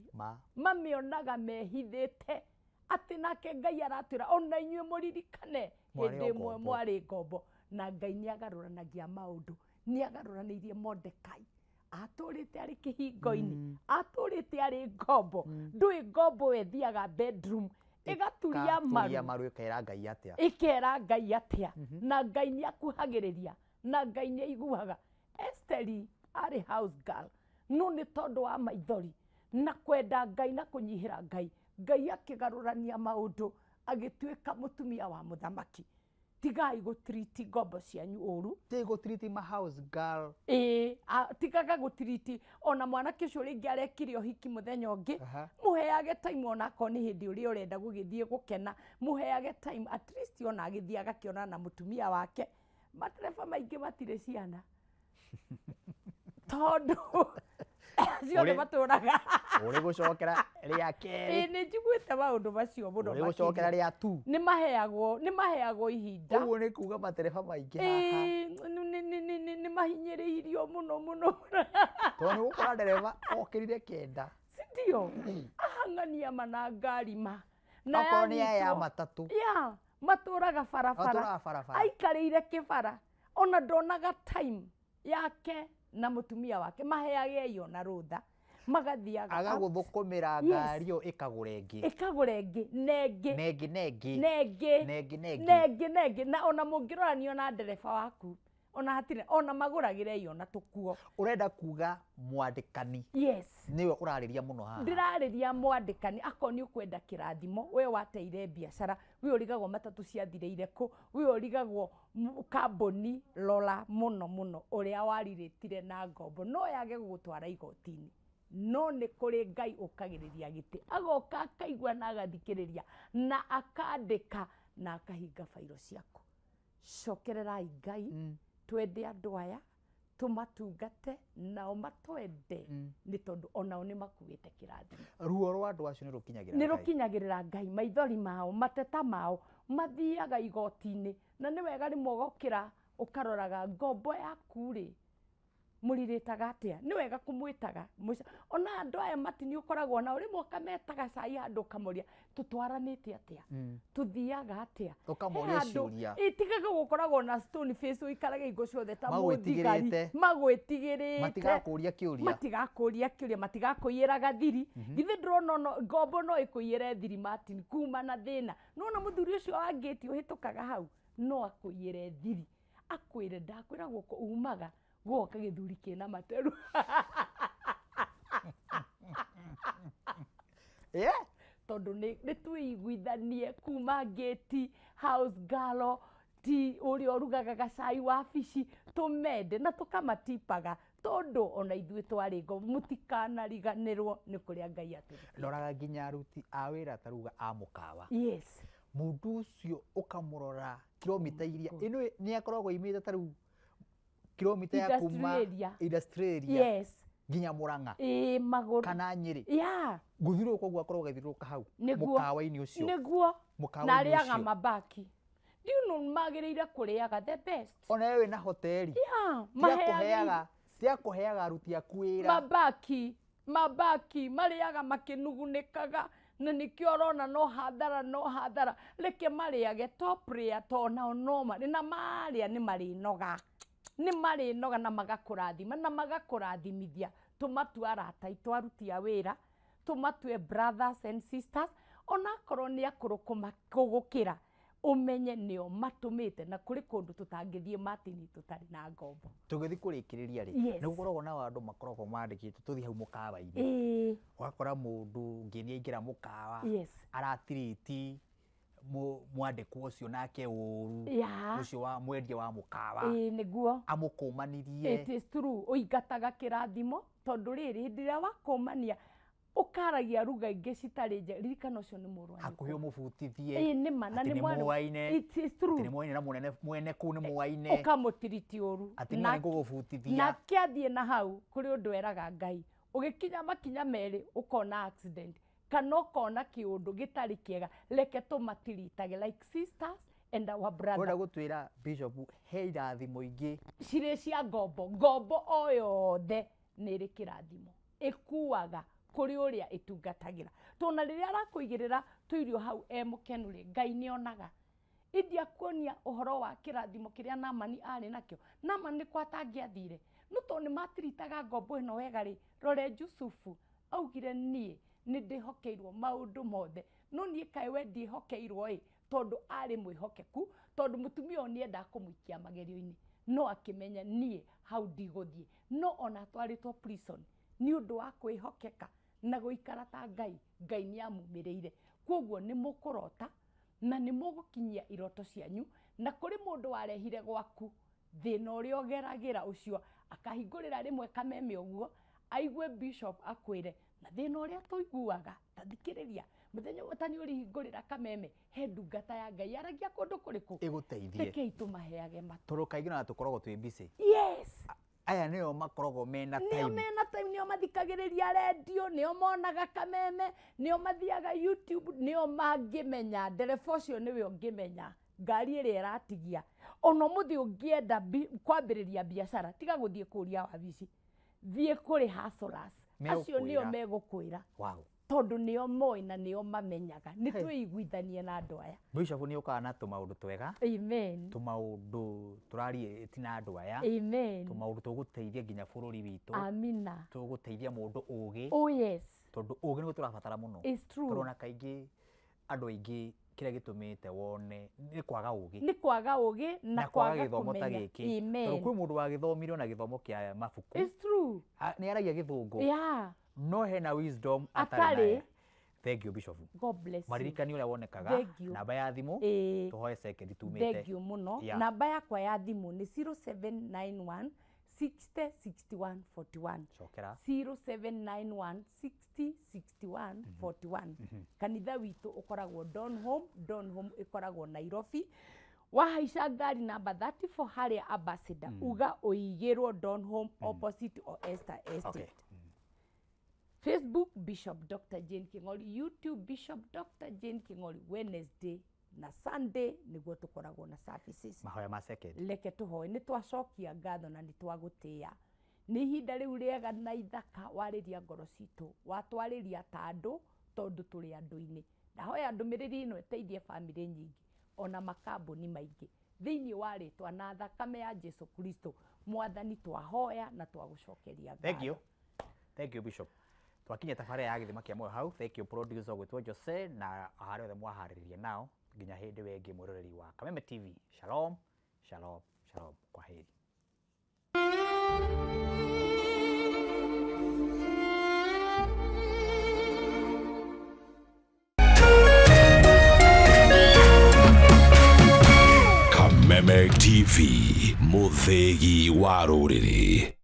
mamĩonaga mehithĩte, atĩ nake Ngai aratwĩra ona inyuĩ mũririkane
Mwarĩ
hĩndĩ
o
ĩmwe
ngombo.
Mwarĩ ngombo. Na Ngai nĩ agarũranagia maũndũ, nĩ agarũranĩirie Mordekai. Atũrĩte arĩ kĩhingo-inĩ, atũrĩte arĩ ngombo. Ndũĩ ngombo ĩthiaga bedroom ĩgaturia
Ĩgaturia
maru,
maru ĩkera Ngai atĩa,
ĩkera Ngai atĩa. Na Ngai nĩ akuhagĩrĩria na Ngai nĩ aiguaga. Esteri arĩ house girl, no nĩ tondũ wa maithori na kwenda Ngai na kũnyihĩra Ngai, Ngai akĩgarũrania maũndũ, agĩtuĩka mũtumia wa mũthamaki. Tigai gũtiriti ngombo cianyu ũru.
Tigai gũtiriti ma house girl.
Ĩĩ, tigaga gũtiriti ona mwanake ũcio rĩngĩ arekire ũhiki mũthenya ũngĩ. Mũheage time, ona akorwo nĩ hĩndĩ ũrĩa ũrenda gũgĩthiĩ gũkena, mũheage time at least ona agĩthiĩ agakĩonana na mũtumia wake. Matereba maingĩ matirĩ ciana tondũ ciothe matũraga.
Ũrĩ gũcokera rĩa kerĩ.
Ĩĩ, nĩ njiguĩte maũndũ macio mũno
Ũrĩ gũcokera
makĩria.
rĩa tu.
Nĩ maheagwo ihinda.
Ũguo nĩ kuga matereba maingĩ haha
Ĩĩ, nĩ mahinyĩrĩirio mũno mũno mũno.
Tondũ nĩ gũkora ndereba okĩrire 9.
Sindio ahang'ania mana ngari ma na
Okorwo nĩ aya ya
yanyitwo-
matatũ.
Ya Matũraga barabara.
Matũraga barabara.
Aikarĩire kĩbara. Ona ndonaga time yake na mũtumia wake maheage iyo na rũtha magathiaga out.
Agagũthũkũmĩra
Yes.
ngari ĩyo ĩkagũra ĩngĩ.
Ĩkagũra ĩngĩ nengĩ
Nengĩ nengĩ.
Nengĩ.
Nengĩ nengĩ.
Nengĩ nengĩ. Na ona mũngĩroranio na ndereba waku ona hatirĩ ona magũragĩre iyo na tũkuo.
Ũrenda kuga mwandĩkani.
Yes.
Nĩwe ũrarĩria mũno haha.
Ndĩrarĩria mwandĩkani akorwo nĩ ũkwenda kĩrathimo, we wateire biacara, we ũrigagwo matatũ ciathirĩire kũ, we ũrigagwo kambuni, rora mũno mũno ũrĩa warirĩtire na ngombo, no yage gũgũtwara igoti-inĩ. No nĩ kũrĩ Ngai ũkagĩrĩria gĩtĩ, agoka akaigua na agathikĩrĩria na akandĩka na akahinga bairo ciaku. Cokererai Ngai, twende andũ aya, tũmatungate nao matwende, nĩ tondũ onao nĩ makuĩte kĩrathimo.
Ruo rwa andũ acio nĩ rũkinyagĩra
Nĩ
Ngai.
rũkinyagĩrĩra Ngai, maithori mao, mateta mao, mathiaga igoti-inĩ. Na nĩ wega rĩmwe ũgokĩra ũkaroraga ngombo yaku rĩ, mũrirĩtaga atĩa? Nĩ wega kũmwĩtaga. Ona andũ aya matini ũkoragwo nao, rĩmwe ũkametaga cai handũ ũkamoria, tũtwaranĩte atĩa? Tũthiaga atĩa?
Ũkamoria
He handũ-
ciũria.
Ĩ, tigaga gũkoragwo na stone face ũikarage hingo ciothe ta
Magwĩtigĩrĩte.
mũthigari. Magwĩtigĩrĩte.
Matigakũria kĩũria.
Matigakũria kĩũria, matigakũiyĩra gathiri. Githĩ ndũrona no ngombo no ĩkũiyĩre thiri Martin kuma na thĩna. Nĩwona mũthuri ũcio wa ngĩti ũhĩtũkaga hau, no akũiyĩre thiri. Akwĩre ndakwĩra gũkũ umaga gwoka gĩthuri kĩna materu. Tondũ nĩ twĩiguithanie kuma ngĩti, house girl, ti ũrĩa ũrugaga gacai wabici, tũmende na tũkamatipaga tondũ ona ithuĩ twarĩ ngombo, mũtikanariganĩrwo nĩ kũrĩa Ngai atũrutĩte.
Roraga nginya aruti a wĩra ta ruga a mũkawa.
Yes.
Mũndũ ũcio ũkamũrora kilomita iria ĩno nĩ akoragwo imĩte ta rĩu kilomita ya kuma
Industrial area.
industrial area.
Yes.
Nginya Murang'a.
Ĩĩ, magũrũ.
Kana Nyĩrĩ.
Yeah.
Gũthiũrũrũka ũguo akoragwo agĩthiũrũrũka hau.
Nĩguo.
Mũkawa-inĩ ũcio.
Nĩguo.
Mũkawa-inĩ
Na arĩaga
ũcio.
mabaki. Do you know magĩrĩire kũrĩaga the best.
Ona we wĩna hoteli.
Yeah,
Tia
maheage
kũheaga, tia kũheaga aruti aku wĩra.
Mabaki, mabaki, marĩaga makĩnugunĩkaga. Na nĩkĩo ũrona no hathara, no hathara. Reke marĩage top rĩa to nao no marĩ. Na marĩa nĩ marĩnoga. Nĩ marĩnoga na magakũrathima, na magakũrathimithia. Tũmatue arata aitũ aruti a wĩra, tũmatue brothers and sisters, onakorwo nĩ akũrũ kũgũkĩra, ũmenye nĩo matũmĩte na kũrĩ kũndũ tũtangĩthiĩ Martin tũtarĩ na ngombo.
Tũgĩthiĩ kũrĩkĩrĩria rĩ,
Yes.
nĩ gũkoragwo na andũ makoragwo mandĩkĩtwo tũthiĩ hau mũkawa-inĩ.
Ĩĩ.
Ũgakora mũndũ ũngĩ nĩ aingĩra mũkawa,
Yes.
aratirĩti mwandĩkwo ũcio nake ũru,
Yeah.
ũcio wa mwendia wa mũkawa.
Ĩĩ, nĩguo.
Amũkũmanirie.
It is true. Ũingataga kĩrathimo tondũ rĩrĩ hĩndĩ ĩrĩa wakũmania ũkaragia ruga ingĩ citarĩ njega, ririkana ũcio nĩ mũrũ wa nyũkwa.
Hakuhĩ ũmũbutithie.
Ĩĩ, nĩ ma, na
Atĩ
nĩ
nĩ
mwarĩ.
mũaine.
It is true.
Atĩ nĩ mũaine na mũnene, mwene kũu nĩ mũaine.
Ũkamũtiriti ũru.
Atĩ niĩ nĩngũgũbutithia.
Nake athiĩ na hau kũrĩ ũndũ eraga Ngai. Ũgĩkinya makinya merĩ ũkona accident kana ũkona kĩũndũ gĩtarĩ kĩega, reke tũmatiritage like sisters and our brother.
Ũrenda gũtwĩra Bishop he irathimo ingĩ
cirĩ cia ngombo. Ngombo o yothe nĩ ĩrĩ kĩrathimo ĩkuaga kũrĩ ũrĩa ĩtungatagĩra. Tondũ rĩrĩa arakũigĩrĩra tũirio hau e mũkenu rĩ, Ngai nĩonaga. Indi akuonia ũhoro wa kĩrathimo kĩrĩa Naamani arĩ nakĩo. Naamani nĩ kwa atangĩathire. No tondũ nĩmatiritaga ngombo ĩno wega rĩ, rore Jusufu augire niĩ nĩ ndĩhokeirwo maũndũ mothe. No niĩ kaĩ we ndiĩhokeirwo ĩ, tondũ arĩ mwĩhokeku, tondũ mũtumia ũyũ nĩendaga kũmũikia magerio-inĩ. No akĩmenya niĩ hau ndigũthiĩ. No ona atwarĩtwo prison nĩ ũndũ wa kwĩhokeka na gũikara ta Ngai, Ngai nĩamumĩrĩire. Kwoguo nĩ mũkũrota na nĩ mũgũkinyia iroto cianyu, na kũrĩ mũndũ warehire gwaku thĩna ũrĩa ũgeragĩra ũcio, akahingũrĩra rĩmwe kameme ũguo, aigue bishop akwĩre na thĩna ũrĩa tũiguaga, ta thikĩrĩria, mũthenya ũmwe ta nĩ ũrĩhingũrĩra kameme, he ndungata ya Ngai yaragia kũndũ kũrĩkũ?
Ĩgũteithie.
Rekei tũmaheage matũ.
Tondũ kaingĩ ona tũkoragwo twĩ busy.
Yes.
Aya nĩo makoragwo mena
Nĩo
time.
mena time, nĩo mathikagĩrĩria redio, nĩo monaga kameme, nĩo mathiaga YouTube, nĩo mangĩmenya. Ndereba ũcio nĩwe ũngĩmenya ngari ĩrĩa ĩratigia. Ona ũmũthĩ ũngĩenda kwambĩrĩria biacara, tiga gũthiĩ kũria wabici, thiĩ kũrĩ hustlers. Acio nĩo
Megũkwĩra.
megũkwĩra.
Wow.
Tondũ nĩo moĩ na nĩo mamenyaga. Nĩ twĩiguithanie na andũ aya.
Bishop nĩ ũkaga na tũmaũndũ twega.
Amen.
Tũmaũndũ tũrarie na andũ aya.
Amen.
Tũmaũndũ tũgũteithia nginya bũrũri witũ.
Amina.
Tũgũteithia mũndũ ũgĩ.
Oh yes.
Tondũ ũgĩ nĩguo tũrabatara mũno.
It's true.
Tũrona kaingĩ andũ aingĩ kĩrĩa gĩtũmĩte wone nĩ kwaga ũgĩ.
Nĩ kwaga ũgĩ na
na kwaga
kwaga
gĩthomo ta
kũmenya.
gĩkĩ.
Amen.
Tondũ kwĩ mũndũ wagĩthomire ona gĩthomo kĩa mabuku.
It's true.
Nĩ aragia gĩthũngũ.
Yeah.
No hena wisdom atarĩ
Atarĩ.
nayo. Thank you Bishop.
God bless you.
Maririkani ũrĩa wonekaga.
Thank you.
Namba ya thimũ.
Ĩĩ.
Tũhoe second tumĩte.
Thank you mũno.
Yeah.
Namba yakwa ya thimũ nĩ 0791 60 61 41.
Cokera.
0791 60 61 41. Kanitha witũ ũkoragwo Donholm, Donholm ĩkoragwo Nairobi. Wahaica ngari namba 34 harĩa Ambassador, uga ũigĩrwo Donholm opposite o Esther Estate.
Okay.
Facebook Bishop Dr. Jane King'ori, YouTube Bishop Dr. Jane King'ori, Wednesday na Sunday nĩguo tũkoragwo na services.
Mahoya ma second.
Reke tũhoe. Nĩ twacokia ngatho na nĩ twagũtĩĩa. Nĩ ihinda rĩu rĩega na ithaka warĩria ngoro citũ, watwarĩria ta andũ tondũ tũrĩ andũ-inĩ. Ndahoya ndũmĩrĩri ĩno ĩteithie bamĩrĩ nyingĩ ona makambuni maingĩ thĩinĩ wa rĩtwa na thakame ya Jesu Kristo. Mwathani, twahoya na twagũcokeria
Thank you.
ngatho.
Thank you Bishop. Twakinya tabarĩra ya gĩthima kĩa muoyo hau. Thank you producer ũgwĩtwo Jose na harĩa othe mwaharĩrĩria nao nginya hĩndĩ ĩyo ĩngĩ mwĩroreri wa Kameme TV. Shalom, shalom, shalom. Kwaheri.
Kameme TV, mũthĩgi wa rũrĩrĩ.